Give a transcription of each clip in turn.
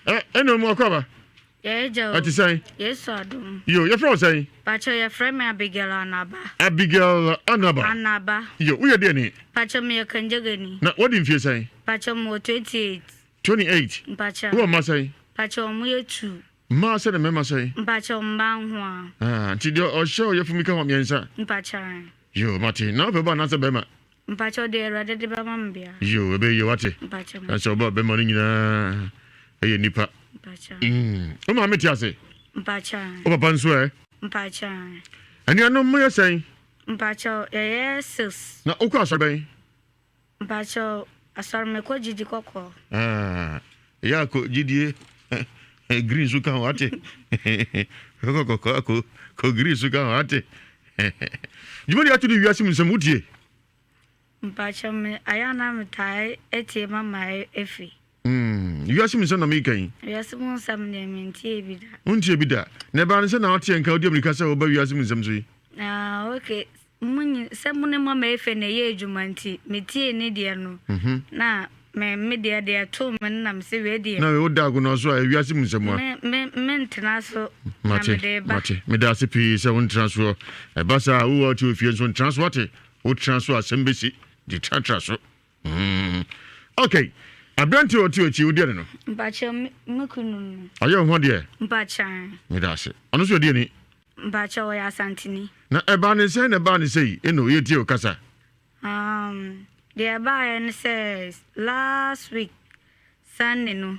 Ɛna ɔmu akɔ aba. Yɛagya o. Ɛte sɛn? Yesu adom. Yo, yɛfrɛ wo sɛn? Pakyɛ yɛfrɛ me Abigail Anaba. Abigail Anaba. Anaba. Yo, woyɛ deɛ ni? Pakyɛ meyɛ Kangyagani. Na wadi mfie sɛn? Pakyɛ mewɔ 28. 28? Mpakyɛ. Wowɔ mma sɛn? Pakyɛ ɔmo yɛ two. Mmaa sɛn na mmarima sɛn? Mpakyɛ mmaa nkoa. Ah, nti deɛ ɔhyɛ ɔyɛfo mi ka ho mmiɛnsa? Mpakyɛ. Yo, mate. Na wopɛ ba anaasɛ bɛrima? Mpakyɛw deɛ awurade de bɛma me biara. Yoo ɛbɛyɛ yie wate. Mpakyɛw mate. Ɛsɛ ɔba bɛma no nyinaa ɛyɛ nipa. Mpakyɛw. Mm. Wo maame te ase? Mpakyɛw. Wo papa nso ɛ? Mpakyɛw. Anuanom mo yɛ sɛn? Mpakyɛw yɛyɛ six. Na wokɔ asɔre bɛn? Mpakyɛw asɔre mekɔ gyidi kɔkɔɔ. Ah, ɛyɛ akɔ gyidie green so ka ho ate. Kɔkɔ kɔkɔ akɔ kɔ green so ka ho ate. Dwumadi ato ne wiase mu nsɛm wotie? Mpakyɛ me ayɛ a na metaa tie mama efi. Mm, wiase mu nsɛm na meka yi. Wiase mu nsɛm deɛ mentie bi da. Wontie bi da. Na ɛbaa no sɛ na wote nka wodi amirika sɛ woba wiase mu nsɛm so yi. Ah, okay. Mo nyi sɛ mo ne mama efe na ɛyɛ adwuma nti metiee ne deɛ no. Mhm. Na me me deɛ deɛ ɛtoo me no na me se wei deɛ. Na wo da agonɔ so a ewiase mu nsɛm a. Me me me ntena so na Mate, mede ba. mate. Meda ase pii sɛ wontena soɔ. Ɛba saa a wowɔ ɔte ofie nso ntena so ate. Wotra so a asɛm bɛsi. Nti tratra so. Mm. Okay. Aberante a ɔte akyi wodeɛ ne no? Mpakyɛ me me kunu no. Ɔyɛ wo ho adeɛ? Mpakyɛ. Meda ase. Ɔno nso yɛ deɛ ni? Mpakyɛ ɔyɛ Asanteni. Na ɛbaa ne sɛn na ɛbaa ne sɛi? Eno, yɛtie wo kasa. Um, deɛ ɛbaeɛ ne sɛ last week Sunday no,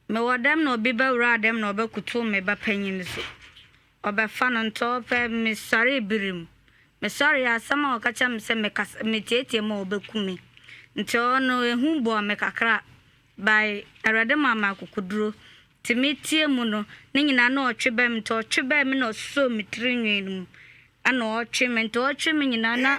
mewɔ dɛm na obi bɛwuraa dɛm na ɔbɛkoto me ba panyin so. Ɔbɛfa no nti ɔpɛ mesɔree birim. Mesɔree asɛm a ɔka kyerɛ me sɛ mekasa metietie mu a ɔbɛku me. Nti ɔno ehu bɔɔ me kakra by Awurade maa me akokoduro. Nti metie mu no, ne nyinaa na ɔtwe bɛn me nti ɔtwe bɛn me na ɔsoo me tiri nwi no mu ɛna ɔtwe me nti ɔtwe me nyinaa na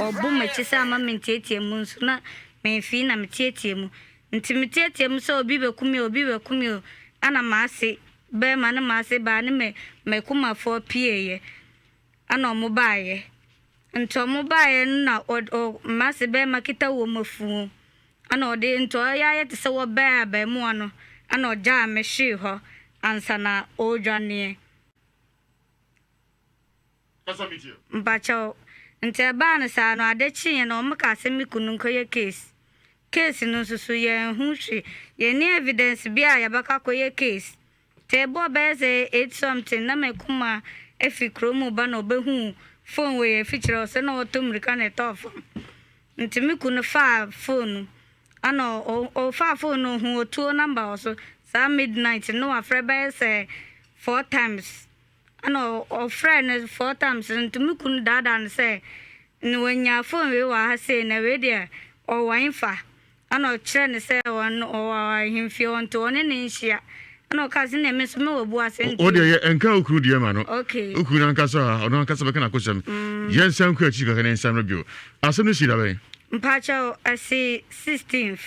ɔbo m'akyi sɛ ama mentietie mu nso na memfii na metietie mu nti metietie mu sɛ obi bɛku me o obi bɛku me o ɛna m'ase bɛɛma ne m'ase baa ne me m'akumafoɔ pieeɛ ɛna ɔmo baeɛ nti ɔmo baeɛ no na ɔ ɔ m'ase bɛɛma kita wɔn afuo ɛna ɔde nti ɔyɛ ayɛ te sɛ wɔbɛn abɛɛmoa no ɛna ɔgyaa me hwee hɔ ansa na ɔredwaneɛ. Mpakyɛw, nti ɛbaa no saa no ade kyeeɛ no ɔmo kaa sɛ me kunu nkɔyɛ case. Case no nso so yɛnhu hwee, yɛnni evidence biaa a yɛbɛkɔ akɔyɛ case. Nti ɛbɔɔ bɛyɛ sɛ eight something na m'akumaa fi kurom reba na ɔbɛhuu phone wɔ yɛn afikyire hɔ sɛ na ɔretɔ mmirika na ɛtɔɔ fam. Nti me kunu faa phone no ɛna ɔfaa phone no ɔhuu otuo number wɔ so saa midnight no na wafrɛ bɛyɛ sɛ four times ɛna ɔfrɛɛ no four times no nti me kunu daadaa no sɛ na wanya phone wei wɔ ha sei na wei deɛ ɔwɔ hefa Ɛna ɔkyerɛɛ no sɛ ɔno ɔwɔ ahemfie hɔ nti ɔne no nhyia. Ɛna ɔkaa sɛ nea me nso mewɔ bu ase nti. Wo deɛ yɛ nka wo kunu deɛ ma no. Okay. Wo kunu no ankasa a ɔno ankasa bɛka n'akosɛm. Yɛnsan nkɔ akyiri kakra na yɛnsan mmra bio. Asɛm no sii da bɛn? Mpakyɛw, ɛsi sixteenth.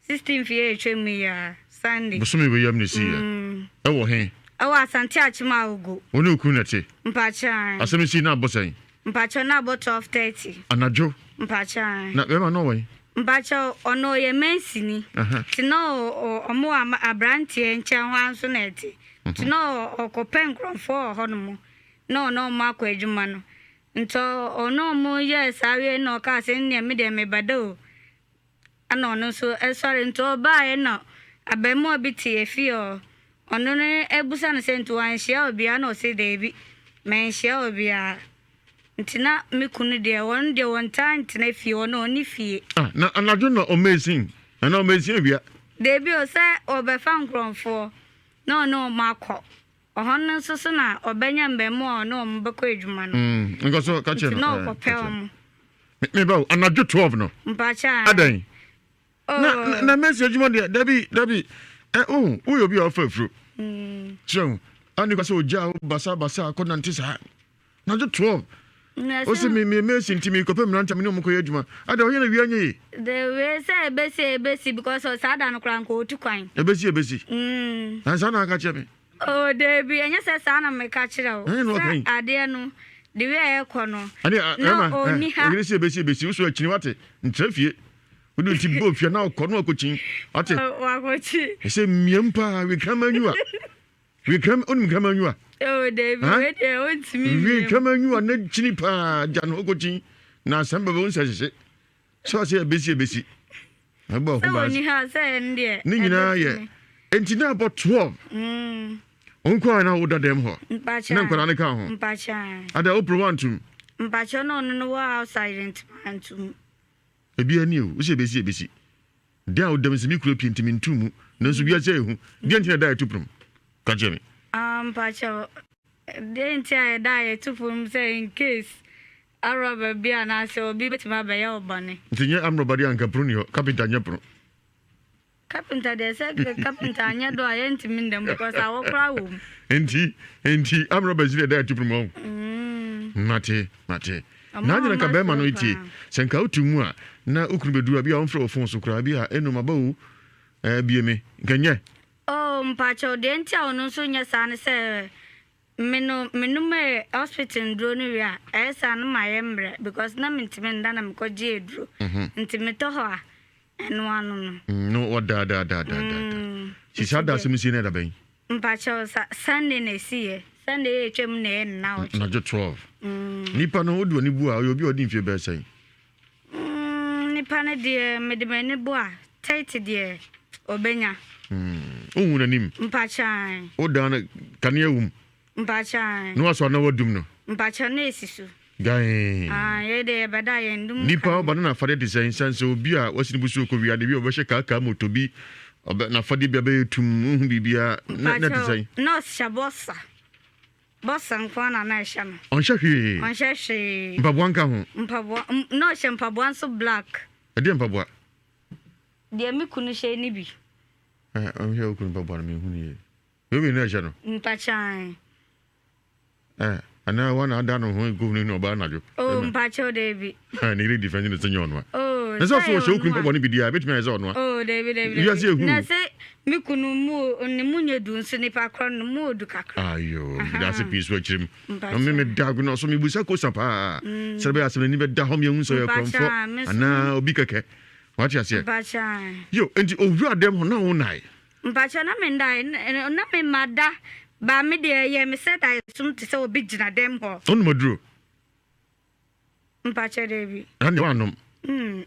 Sixteenth yi a ɛtwa mu yi ara, Sunday. Bosome wei yam na ɛsiiɛ. Ɛwɔ he? Ɛwɔ Asante Akyem Agogo. Wo ne wo kunu na ɛte? Mpakyɛw, ae. Asɛm no sii na abɔ sɛn? Mpakyɛw na abɔ 12:30. Anadwo. Mpakyɛw ae. Na bɛrima no ɔwɔ he? Mpakyɛw ɔno ɔyɛ mansini. Nti na ɔmo wɔ abranteɛ nkyɛn hɔ ara nso na ɛte. Nti na ɔkɔpɛ nkorɔfoɔ wɔ hɔ nom na ɔne ɔmo akɔ adwuma no. Nti ɔne ɔmo yɛɛ saa wiei na ɔkaa sɛ nneɛ me deɛ meba da o. Ɛna ɔno nso sɔre nti ɔbaeɛ na abarimaa bi te efie hɔ ɔno no bisa no sɛ nti wanhyia obiara na ɔse daabi manhyia obiara nti na me kunu deɛ ɔno deɛ ɔntaa ntena fie hɔ na ɔnni fie. Ah na anadwo na ɔmɛsin anaa ɔmɛsin awia. Daabi o sɛ ɔbɛfa nkorɔmfoɔ na ɔne wɔn akɔ ɔhɔ no nso so na ɔbɛnya mmaamua a ɔne wɔn bɛkɔ adwuma no Mm, nkɔ so ka kyerɛ nti no. na Eh, ɔkɔpɛ ka kyerɛ no. wɔn. Me me ba o, anadwo 12 no. Mpakyɛ a. Adɛn? Na Oh. na mɛsi adwuma deɛ, dabi dabi. Ɛ oh, woyɛ obi a ɔfa afuro. Mm. Kyerɛ ho. Ani kwa sɛ ogya wo basa basa akɔ nante saa. Anadwo 12. Na O se sɛ me me mɛsi nti mekɔpɛ mmerante me ne ɔmo kɔyɛ adwuma. Adɛn ɔyɛ na wia nyɛ ye. The way sɛ ebesi ebesi because saa da no koraa nka otu kwan. Ebesi ebesi. Mm. Na saa na aka kyerɛ me. Oh dabi, ɛnyɛ sɛ saa na meka kyerɛ wo. Ɛnyɛ na ɔka Sɛ yi. adeɛ no, the way a ɛkɔ no, Ɛne na ɛma ɔnni ha. oyere si ebesi ebesi wo so akyini wate ntra fie. Wode ti bɔ fia na ɔkɔ na ɔkɔkyin. Ate? Wakɔkyi. Ɛsɛ mmiam paa wekrama nyiwa. Wekram onim krama nyiwa. Oh, David, wei deɛ ɔntumi mmiam. Wekrama nyiwa na kyini paa gya no ɔkɔkyin. Na asɛm bɛbɛ wo nsɛ hyehye. Sɛ ɔsɛ ɛbɛsi ɛbɛsi. Ɛbɔ ɔho baase. Sɛ wɔni ha sɛ ɛn deɛ. Ne nyinaa yɛ. Enti na abɔ 12. Mm. Nko a na woda dɛm hɔ. Mpakyɛ. Na nkwadaa no ka ho. Mpakyɛ. Ada wopere wantum. Mpakyɛ na ɔno no wɔ outside ntoma ntum. Ebi ani o, wosɛ ebesi ebesi. Da a wodam sɛ me kuro pie nti mentu mu. Nanso wiase ayɛ hu. Deɛ nti na da a yɛto pono Ka kyerɛ me. Ah, mpakyɛ deɛ nti a yɛda a yɛto pono sɛ in case arɔba bi anaasɛ obi bɛtumi abɛyɛ wo bɔne. Nti nyɛ amrɔba deɛ anka pono ni hɔ. Kapenta nyɛ pono. Carpenter deɛ sɛ carpenter anyɛ dɔ a yɛntumi nda mu because awɔ koraa wɔ mu. Nti nti amena bɛsi deɛ da ɛtu pono mu ɔho. Mm. Mate mate. Na adwene nka bɛrima no tie sɛ nka wotu mu a na okunu bɛduru a bi a ɔmfrɛ wɔ fon so koraa bi a ɛnum aba o ɛɛ bie me nka nyɛ. Oh mpakyɛw deɛ nti a ɔno nso nyɛ saa ne sɛ Me no me nomee hospital nduro no wie a ɛyɛ saa no mayɛ mmerɛ because na mentumi nda na mekɔ gye aduro nti metɔ hɔ a ɛno ano no. No wɔ da da da da da da. Si saa da asɛm sie no ɛda bɛn? Mpakyɛw sa Sunday na esi yɛ Sunday yɛ etwa mu na ɛyɛ nna ɔtwe. Anadwo 12. Nipa no wode w'ani bu a ɔyɛ obi a ɔdi mfie bɛyɛ sɛn? Nipa no deɛ mede m'ani bu a 30 deɛ ɔbɛnya. Wohu n'anim? Mpakyɛw. Wodan no kanea wom? Mpakyɛw. Na wasɔ anaa wadum no? Mpakyɛw na esi so. Gan. Ah, yɛ deɛ yɛbɛda yɛn dum. Nipa ɔba no n'afadeɛ te sɛn? Sɛn sɛ obi a wasi ne bo so kɔ wia de bi a ɔbɛhyɛ kaakaa moto bi ɔbɛ n'afadeɛ bi abɛyɛ tum nhu biribiara na na te sɛn? Mpakyɛw na ɔhyɛ bɔsa. Bɔsa nko ara na na ɛhyɛ no. Ɔnhyɛ hwee. Ɔnhyɛ hwee. Mpaboa nka ho. Mpaboa na ɔhyɛ mpaboa nso black. Ɛdeɛ mpaboa? Deɛ me kunu hyɛ ni bi. Ɛ ɔnhwɛ wo kunu mpaboa no menhu no yie. Wei wei na ɛhyɛ no. Mpakyan. Ɛ anaa wɔn na ada no ho egu ne ɔbaa anadwo. Oh mpakyɛw daabi. Ɛ ne yere di fɛn ne sɛ nyɛ ɔnoa. Oh Na sɛ ɔso ɔhyɛ wo kunu mpaboa no bi di a ebetumi ayɛ sɛ ɔnoa. Oh daabi daabi daabi. Wiase ehu. Na sɛ me kunu mu ne mu nyɛ du nso nipa korɔ no mu odu kakra. Ayo meda ase pii so akyerɛ mu. Na me meda agona so mebusa kosa paa. Sɛ bɛyɛ asɛm n'ani bɛda hɔ meahu sɛ ɔyɛ korɔmfo anaa obi kɛkɛ. Wate aseɛ? Mpakyɛ. Yo, nti owura dɛm hɔ na wo nae? Mpakyɛ na me ndae, na me ma da, ba me deɛ ɛyɛ me sɛ daeɛsom te sɛ obi gyina dɛm hɔ. Wonom aduro? Mpakyɛ daabi. Na deɛ woanom? Mm.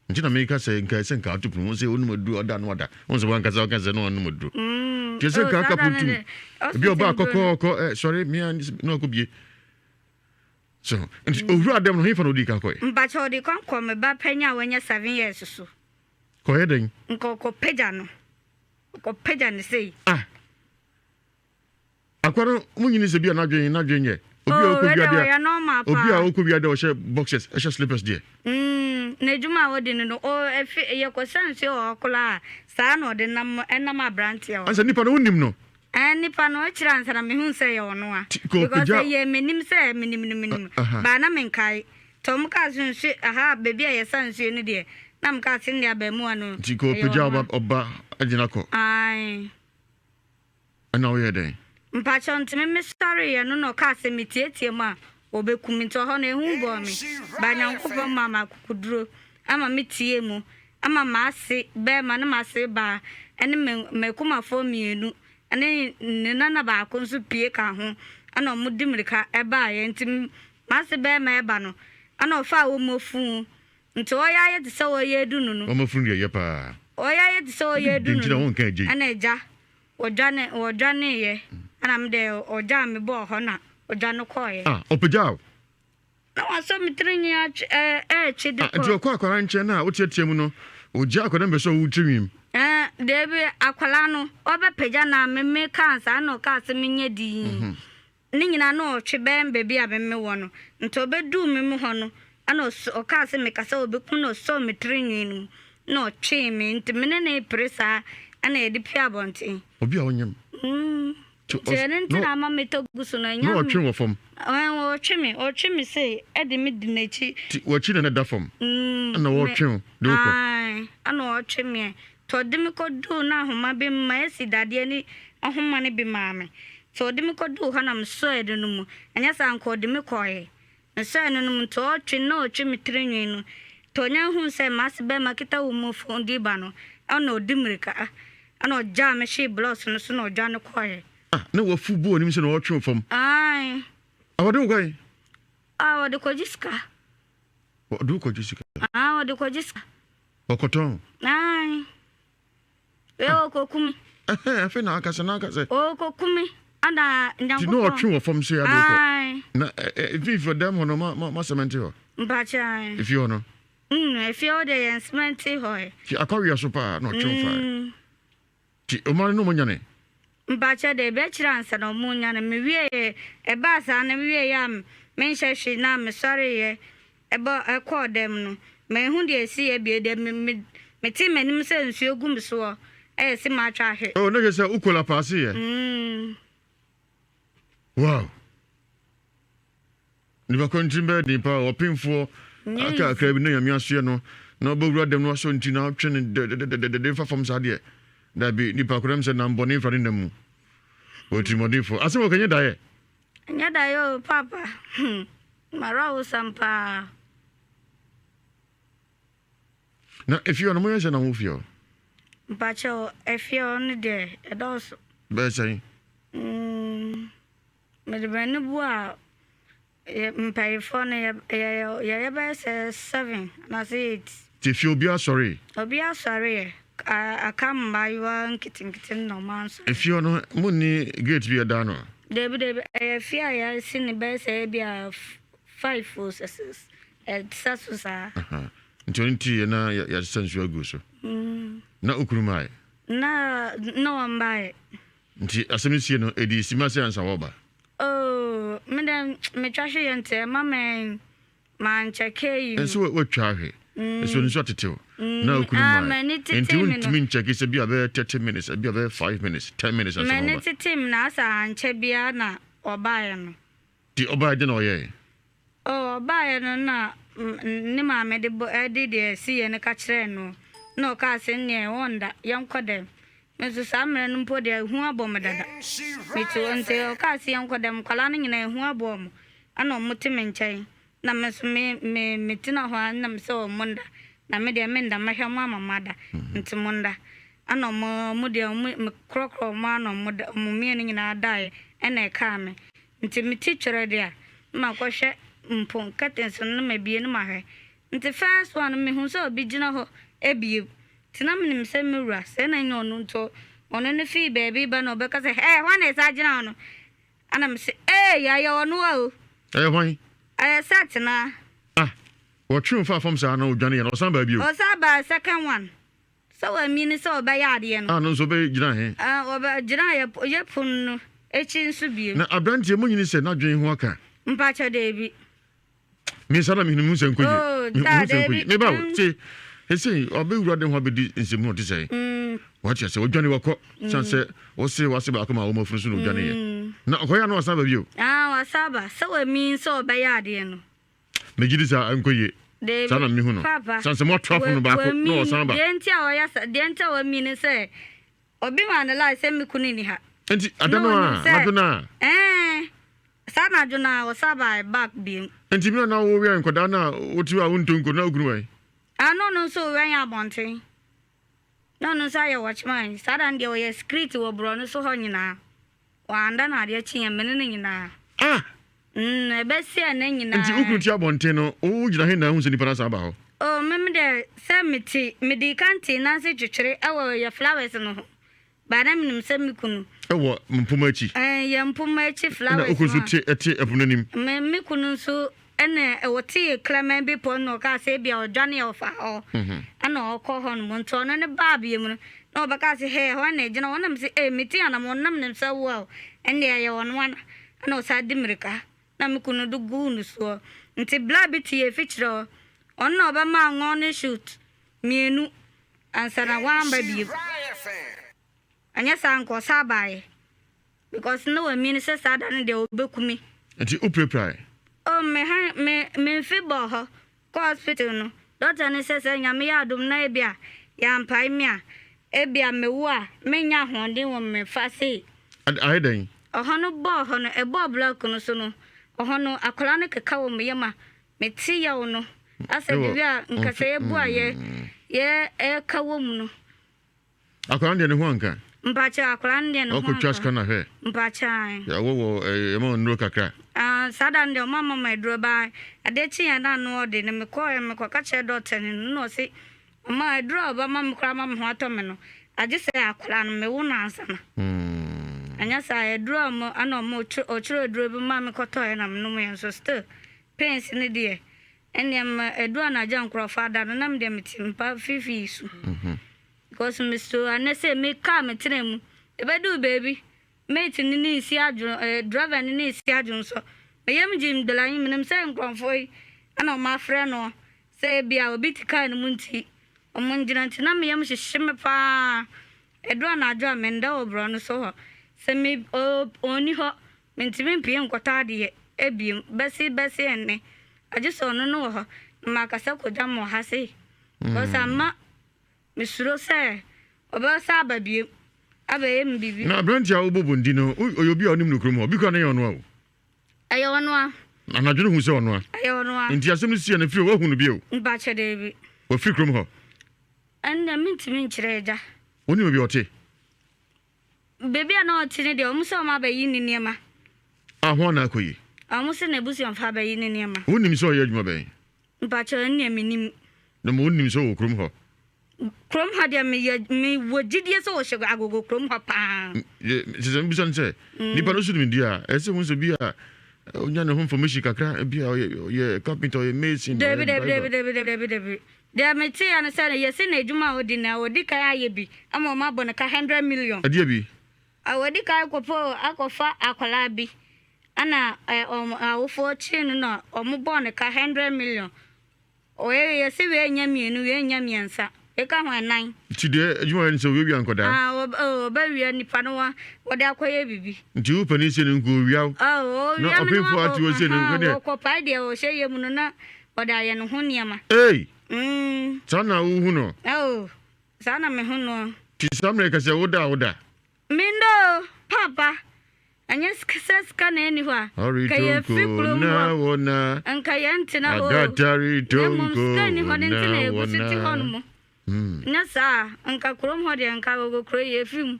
Nti na meka sɛ nka sɛ nka ato pono sɛ wonom aduro ɔda no wada. Wohu sɛ wankasa woka sɛ na wanom aduro. Mm. Nti sɛ Oh, nka saa aka da pono no tum. de, Ebi ɔba hospital aduro no. akɔkɔɔkɔ ɛ sɔre mea na ɔkɔ bie. So nti owura dɛm no hefa na odi kan kɔɛ? Mpakyɛ ɔde kwan kɔ me ba panyin a wanya 7 years so. Kɔyɛ dɛn? Nka ɔkɔpagya no. Ɔkɔpagya no sei. Ah. Akwa no mo nyini sɛ bi a n'adwen n'adwen yɛ. Obi a Oh, ɔkɔ wei wia deɛ deɛ ɔyɛ normal obi a paa. ɔkɔ wia deɛ ɔhyɛ boxers ɛhyɛ slippers deɛ. N'adwuma a ɔdi no no, o efi yɛkɔsa nsuo wɔ hɔ koraa a, saa na ɔde nam ɛnam aberanteɛ hɔ. Ansa nipa no wonim no. Ɛn nipa no akyire ansa na mehu sɛ ɛyɛ ɔno a. Ti kɔ Because pagya. ɛyɛ m'anim sɛ menim no menim. Aha. Baa na menkae. Nti ɔmo kaa sɛ nsuo aha baabi a yɛsa nsuo no deɛ na mekaa sɛ ndeɛ abɛɛmoa no Nti kɔ ɛyɛ pagya ɔno ɔba a. ɔba agyina kɔ. Ae. Ɛna woyɛɛ dɛn? Mpakyɛw nti me mesɔreeɛ no na ɔkaa sɛ metietie mu a ɔbɛku me nti ɔhɔ no ehu bɔɔ me but Nyankopɔn maa me akokoduro ama me tiee mu ama m'ase bɛɛma ne m'ase baa ɛne me m'akumafoɔ mmienu ɛne ne nana baako nso pie ka ho ɛna ɔmo di mirika ɛbaeɛ nti m'ase bɛɛma ɛba no ɛna ɔfaa wɔn afuu nti ɔyɛ ayɛ te sɛ ɔyɛ adu no no Wɔn afunu deɛ ɛyɛ paa. ɔyɛ ayɛ te sɛ ɔyɛ adu Deɛ nti no na no wonka agye yi. ɛna agya Wɔdwane wɔdwaneeɛ ɛna me deɛ ɔgyaa me bɔɔ hɔ na ɔdwane kɔeɛ. Ah, ɔpagyaa wo? Na wasɔ me tiri nwi atwe ɛɛ ɛɛtwe de Ah, kɔ. nti ɔkɔ akwadaa nkyɛn na woteatea mu no, ɔgyaa akwadaa no bɛsɔ wo tiri nwi mu? Ɛɛ, deebi, akwadaa no ɔbɛpagya no a me me kaa saa na ɔkaa sɛ menyɛ dinn. Ne nyinaa na ɔtwe bɛn baabi a me me wɔ no. Nti ɔbɛduu me me hɔ no, ɛna ɔs ɔkaa sɛ mekasa a ɔbɛkum na ɔsɔɔ me tiri nwi no mu na ɔtwee me. Nti me ne no repere saa ɛna yɛde pue abɔnten. Obi a ɔnyem. Mm. Nti Nti ɛno nti na ama metɔ gu so no. Ɛnyɛ Na ɔtwe wɔ fam. Ɛn ɔtwe me, ɔtwe me sei ɛde me di n'akyi. Nti w'akyi na na ɛda fam. Mm. Ɛna ɔtwe wo de wo kɔ. Ae, ɛna ɔtwe me. Nti ɔde me kɔduu na ahoma bi ma asi dadeɛ ne ahoma no bi maa me. Nti ɔde me kɔduu hɔ na mesɔɔ ɛno no mu. Anyɛ saa anka ɔde me kɔeɛ. Mesɔɔ ɛno no mu nti ɔtwe na ɔtwe me tiri nwi no. Nti ɔnya huu sɛ m'ase bɛɛma kita wo mu fon de ba no, ɛna ɔdi mirika ɛna ɔgyaa me hwee blocks no so na ɔdwane kɔeɛ. Ah, na wafu bu w'anim sɛ na ɔretwe wo fam. Ae. Ah, ɔde wo kɔe? Ah, ɔde kɔgye sika. Ɔde wo kɔgye sika? Ah, ɔde kɔgye sika. Ɔkɔtɔn? Ae. Wei ɔkɔku me. Ɛhɛn, afei na aka sɛ, na aka sɛ. Ɔkɔku me, ana Nyankopɔn. Nti na ɔtwe wɔ fam sɛ ade wokɔ. Ae. Na mfimfini ɔdam hɔ no, ma ma ma sɛmɛnte hɔ. Mpakyɛ ae. Efie hɔ no. Efie hɔ deɛ yɛn sɛmɛnte hɔ ɛ. Nti akɔwea so paa na ɔtwe wo fae. Nti ɔma no na ɔmo nyane. Mpakyɛ deɛ ɛbɛkyerɛ ansa na ɔmo nyane. Me wieɛ, ɛbaa saa no me wieɛ a menhyɛ hwee na me sɔreeɛ ɛbɔ ɛkɔɔ dɛm no, manhu deɛ ɛsiiɛ bio deɛ me me metee m'anim sɛ nsuo gu me soɔ ɛyɛ se matwa ahwe. Oh na kyerɛ sɛ wo kolapase yɛ. Mm. Wow. Nipa koro ntirim bɛyɛ den paa ɔpemfoɔ aka akra bi na nyame asoɛ no na ɔbɛwura dɛm no asɔ nti na atwe no dɛdɛdɛdɛdɛ fa fam saa deɛ dabi nipa koro ɛm sɛ nam bɔne mfa ne nam mu ɔtirimɔdenfoɔ asɛm ɔka nyɛ daeɛ. Ɛnyɛ daeɛ o paapa hmm m'awerɛhosɛm paa. Na efie hɔ no moyɛ sɛn na mo fie hɔ? Mpakyɛw efie hɔ no deɛ ɛdɔɔso. Bɛyɛ sɛn? Mm. Mede m'ani bu a, yɛ mpaefoɔ no yɛ yɛyɛ yɛyɛ bɛyɛ sɛ seven anaasɛ eight. Nti efie obiara sɔree? Obiara sɔreeɛ. A aka mmaayewa nketenkete no na wɔn ansɔre. Efie hɔ no monni gate bi a ɛda ano? Dabi dabi, ɛyɛ fie a yɛasi no bɛyɛ sɛ ebi a five o sɛ six, ɛsɛ so saa. Aha, nti ɔno nti yɛ na yɛasesa nsuo agu so. Na wo kunu mmaeɛ? Na na ɔmmaeɛ. Nti asɛm no sie no, ɛdii simma sɛ ansa wɔreba? Oh, me dɛ metwa hwe yɛ nti ɛma me mankyɛke yi no. Nso woatwa ahwe, nso nsu atetew, na okunu Ah, mmae. m'ani Nti tetee me no. wontumi nkyɛke sɛ bi a bɛyɛ 30 minutes, ebi a bɛyɛ 5 minutes, 10 minutes ansa na M'ani wɔba. tetee me na asa ankyɛ biara na ɔbaeɛ no. Nti ɔbaeɛ dɛn na ɔyɛe? Oh, ɔbaeɛ no na ne maame de bɔ de deɛ ɛsiiɛ no ka kyerɛɛ no, na ɔkaa sɛ nneɛ ɔnda, yɛnkɔ dɛm. Me nso saa mmerɛ no mpo deɛ ehu abɔ me dada. Mete hɔ nti ɔkaa sɛ yɛnkɔ dɛm, nkwadaa no nyinaa ehu abɔ wɔn, ɛna wɔte me nkyɛn, na me nso me me metena hɔ ara na mesɛ wɔn nda, na me deɛ menda, mɛhwɛ mo ama moada, nti monda. Ɛna wɔn wɔn deɛ wɔn mekorɔkorɔ wɔn ara na wɔn da wɔn mmienu nyinaa daeɛ ɛna ɛkaa me. Ntsi metse twerɛ de a, na makɔhwɛ mpo curtains no na mebue na mahwɛ. Ntsi first one no mehun sɛ obi gyina hɔ ebue. Ntsi na minyim sɛ mo wura, sɛ na nnyɛ ɔno ntsi ɔno no fii beebi ba na ɔbɛka sɛ hey hwan na esan gyina hɔ no? Ana mese eei ɔyɛ ɔno a o. Ɛyɛ hwan? Ɔyɛ Seth no a. Ah, wɔtwee wo faa fam saa na odwaneeɛ no, ɔsan baa bio? Ɔsan baa second one. Sɛ wamini sɛ ɔbɛyɛ adeɛ no. A no nso ɔbɛ gyina he? A ɔbɛ gyina yɛ yɛ pono no akyi nso bio. Na abranteɛ monyini sɛ n'adwene ho aka. Mpakyɛ daabi. Me saa na mehunu mehu sɛ nkɔ yie. Oh Mehu daa sɛ nkɔ yie. daabi. Me ba o tie esei ɔbɛ wura de ho abɛdi nsɛm mu ɔte sɛn. Wate asɛ ɔdwane wakɔ san sɛ ɔse wase baako ma wɔn afunu so na ɔdwane yɛ. Na ɔkɔyɛ a na wasan ba bio. Ah wasan aba sɛ wamini sɛ ɔbɛyɛ adeɛ no. Megye di saa ɛnkɔ yie. Dabi, Saa na mehu no. Papa. San sɛ moato apono baako na ɔsan ba. Deɛ nti a ɔyɛ sa, deɛ nti a wami ne sɛ, obi maa no lie sɛ me kunu nni ha. Nti ada no a, anadwo no a. Ɛɛ, saa anadwo no a, ɔsan baa back bio. Nti mmerɛ a na wowɛn nkwadaa no a wote hɔ a wontɔ nko no, na wo kunu wɔ he? Ah, na ɔno nso rewɛn abɔnten. Na ɔno nso ayɛ watchman. Saa da no deɛ ɔyɛ security wɔ borɔno so hɔ nyinaa. Wanda na adeɛ kyeeɛ me ne no nyinaa. Ah! Mm, ɛbɛsi ɛnnɛ nyinaa. Nti wo kunu te abɔnten no, wo gyina he na ahu sɛ nipa no asan aba hɔ? Oh, me me deɛ sɛ mete, medii kan tee nanse twetwere ɛwɔ yɛ flowers no ho, but na menim sɛ me kunu. Ɛwɔ mpoma akyi? Ɛɛ, yɛ mpoma akyi flowers no a. Ɛna wo kunu nso te, ɛte ɛpono anim? Me, me kunu nso Ɛna ɔtee kraman bi pɔ na ɔkaa sɛ ebia ɔdwane a ɔfa hɔ ɛna ɔkɔ hɔ nom nti ɔno ne baa bie mu no na ɔbɛkaa sɛ hɛɛ hɔ na ɛgyina hɔ na mese ee mete anamɔ nam ne nsa wu a o ɛnde ɛyɛ ɔno ana ɛna ɔsan di mirika na me kunu de guu no soɔ nti bla bi te yɛ fikyerɛ hɔ ɔno na ɔbɛmaa ngɔn ne shoot mienu ansa na wamba bio ɛnyɛ saa nka ɔsan baeɛ. Because na wamini sɛ saa da no deɛ ɔbɛku me. Nti wo pirapirae? Oh me ha me me mfe bɔɔ hɔ kɔ hospital no doctor no sɛ sɛ Nyame yɛ adom na ebia yɛampae me a ebia mewu a mennya ahoɔden wɔ me fa sei. Ad ayɛ dɛn? Ɔhɔ no bɔɔ hɔ no ɛbɔɔ block no so no ɔhɔ no akwadaa no keka wɔ me yam a mete yaw no. Asɛ biribi a nkasa yɛ bu a yɛ yɛ ɛka wɔ mu no. Akwadaa no deɛ ne ho anka. Mpakyɛ akwadaa no deɛ ne ho anka. Ɔkɔtwa sika na hwɛ. Mpakyɛ ae. Yɛwɔ wɔ yɛma wɔn nnuro kakra. Ah saa da no deɛ ɔmo amma me aduro ba adeɛ kye yɛ na ano ɔde no mekɔɔ yɛ mekɔ ka kyerɛ dɔkta no no na ɔse ɔma aduro a ɔbɛma me koraa ma me ho atɔ me no agye sɛ akwadaa no mewo no ansa na anyɛ saa aduro a ɔmo ana ɔmo ɔkyerɛ aduro bi ma me kɔtɔɔ yɛ na menom yɛ nso still pains no deɛ ɛnneɛ ma aduro anadwo a nkorɔfoɔ ada no na me deɛ mete mpa fiifii so. Because me so anɛ sɛ me car me tena mu ɛbɛduu baabi mate no ne nsi adwo eh, driver no ne nsi adwo nso me yam gye mdelayi menim sɛ nkurɔfoɔ yi ɛna ɔmo afrɛ no sɛ ebia obi te car no mu nti ɔmo ngyina nti na me yam hyehye me paa ɛdu anadwo a menda wɔ borɔ no so hɔ sɛ me ɔnni hɔ mentumi mpue nkɔtɔ adeɛ ebiem bɛse bɛse ɛnne agye sɛ ɔno no wɔ hɔ na makasa kɔgya mo wɔ ha sei because amma Mesuro sɛ ɔbɛsan aba bio abɛyɛ me biribi. Na aberanteɛ a wobɔ bondi no, ɔyɛ obi a wonim no kurom hɔ? Obi koraa na ɛyɛ ɔno a o. Ɛyɛ ɔno a. Anadwo no hu sɛ ɔno a. Ɛyɛ ɔno a. Nti asɛm no siiɛ no, firi hɔ woahu no bio? Mpakyɛ daabi. Wafiri kurom hɔ? Ɛnneɛ mentumi nkyerɛ agya. Wonim baabi a ɔte? Baabi a na ɔte no deɛ, wɔn sɛ wɔn abɛyi ne nneɛma. A hwan na akɔyi? Wɔn sɛ n'abusuafoɔ abɛyi ne nneɛma. Wonim sɛ ɔyɛ adwuma bɛn? Mpakyɛw ɛnneɛ mennim. Na mmom wonim sɛ ɔwɔ kurom hɔ? Kurom ha deɛ meyɛ mewɔ gyidie sɛ ɔhyɛ agogo kurom hɔ paa. Kyerɛ sɛ mebisa no sɛ, nipa no so nim deɛ a, ɛsɛ sɛ wohu sɛ bi a ɔnya ne ho information kakra, bi a ɔyɛ ɔyɛ carpenter, ɔyɛ mason, Dabi ɔyɛ dabi driver. dabi dabi dabi dabi dabi. Deɛ meteeɛ ne sɛ yɛse n'adwuma a ɔdi no ɔdi kan ayɛ bi ama wɔn abɔ no ka 100 million. Ɛdeɛ bi? Ɔdi kan kɔpɛ akɔfa akwadaa bi ɛna wɔn awofoɔ kyee no na wɔn bɔɔ no ka 100 million. Wei yɛse wei nyɛ mmienu, wei nyɛ mmiɛnsa, wei ka ho ɛnan. Nti deɛ adwuma ɔyɛ ne sɛ ɔwiawia nkwadaa? Ah, ɔbɛwia nipa no wa wɔde akɔyɛ biribi. Nti wo panin sei no nko ɔwia wo? Oh, Na ɔwia me na ɔpemfoɔ ate wakɔ, hɔ sei no ahaa, nko deɛ. wɔkɔpae deɛ ɔhyɛ yam no na ɔde ayɛ ne ho nneɛma. Ei! Mm. Saa na wohu no? Oh, saa na mehu no. Nti saa mmerɛ yi ka sɛ woda a woda? Menda o, paapa. Ɛnyɛ sɛ sika na ɛnni hɔ a, nka yɛfiri Ɔretonko kurom na hɔ, wɔna. nka yɛntena hɔ o. Na mmom Adataritonkɔ sika nni hɔ no nti na na yɛgu so te wɔna. hɔnom. Nyɛ saa a, nka kurom hɔ deɛ, nka Agogokuro yi, yɛfiri mu.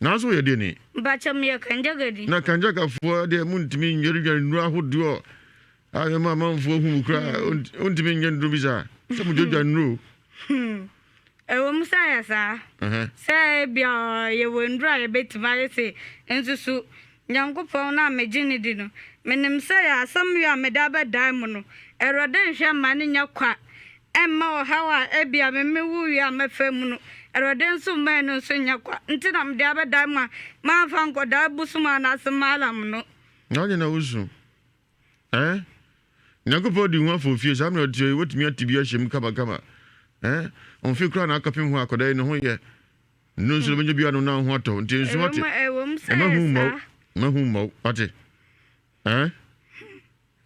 Nanso woyɛ deɛ ni? Mpakyɛ meyɛ Kanjagani. Na Kanjagafoɔ deɛ montumi nnwaredware nnuro ahodoɔ a ɛma amanfoɔ hu mu koraa. Wontumi nyɛ nnuro bi saa sɛ modwadwa nnuro. Ɛwom sɛ ɛyɛ saa, sɛ ebia yɛwɔ nnuru a yebetumi ayɛ sei nso so, Nyankopɔn no a megye no di no, minim sɛ yɛ asɛm yi a mede abɛdan mo no, Awurade nhwɛ mma no nyɛ kwa mma ɔhaw a ebia me me wo wie a mɛfa mu no, Awurade nso mma ɛno nso nyɛ kwa nti na mede abɛdan mo a mamfa ankɔdan bosom anaase Maalam no. Na ɔnyɛ na wosu. Eh? Nyankopɔn di ho afofie, saa mmerɛ ɔte yi, wotumi ate bi ahyɛ mu kamakama. Eh? Ɔmfe koraa na akɔpem hɔ akɔda yi ne ho yɛ. Nnuro nso bɛnya bi anom na ho atɔ, nti nso wate. Ɛwom sɛ Ɛma hu mmɔ saa. ma hu mmɔ wate. Eh?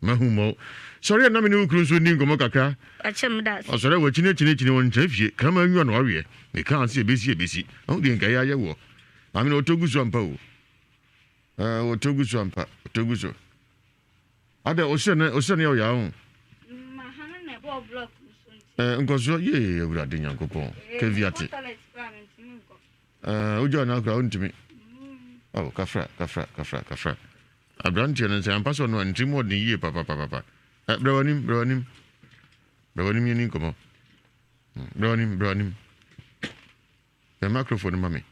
Ma hu mmɔ Sɔre a na me ne wo kunu nso nni nkɔmmɔ kakra. Ɔkyɛ me da ase. Ɔsɔre a wakyini akyini akyini wɔ nkyɛn fie, kraman nwa na waweɛ. Mekaa sɛ ebesi ebesi. Ahu deɛ nka yɛ ayɛ woɔ. Maame no ɔtɔ gu so ampa o. Ɛɛ wɔtɔ gu so ampa, wɔtɔ gu so. Adɛ ɔhyɛ ne ɔhyɛ ne yɛ ɔyaa ho. Ɛɛ nkɔsoɔ yee awurade nyankopɔn keviate. Ɛɛ wogya ɔna akora wontumi. Oh kafra kafra kafra kafra. Aberanteɛ no nsɛ ampa sɛ ɔno a ne tirim ɔden yie papapapapa. Ɛ brɛ w'anim brɛ w'anim brɛ w'anim yɛni nkɔmmɔ. Brɛ w'anim brɛ w'anim. Pɛ microphone no ma me.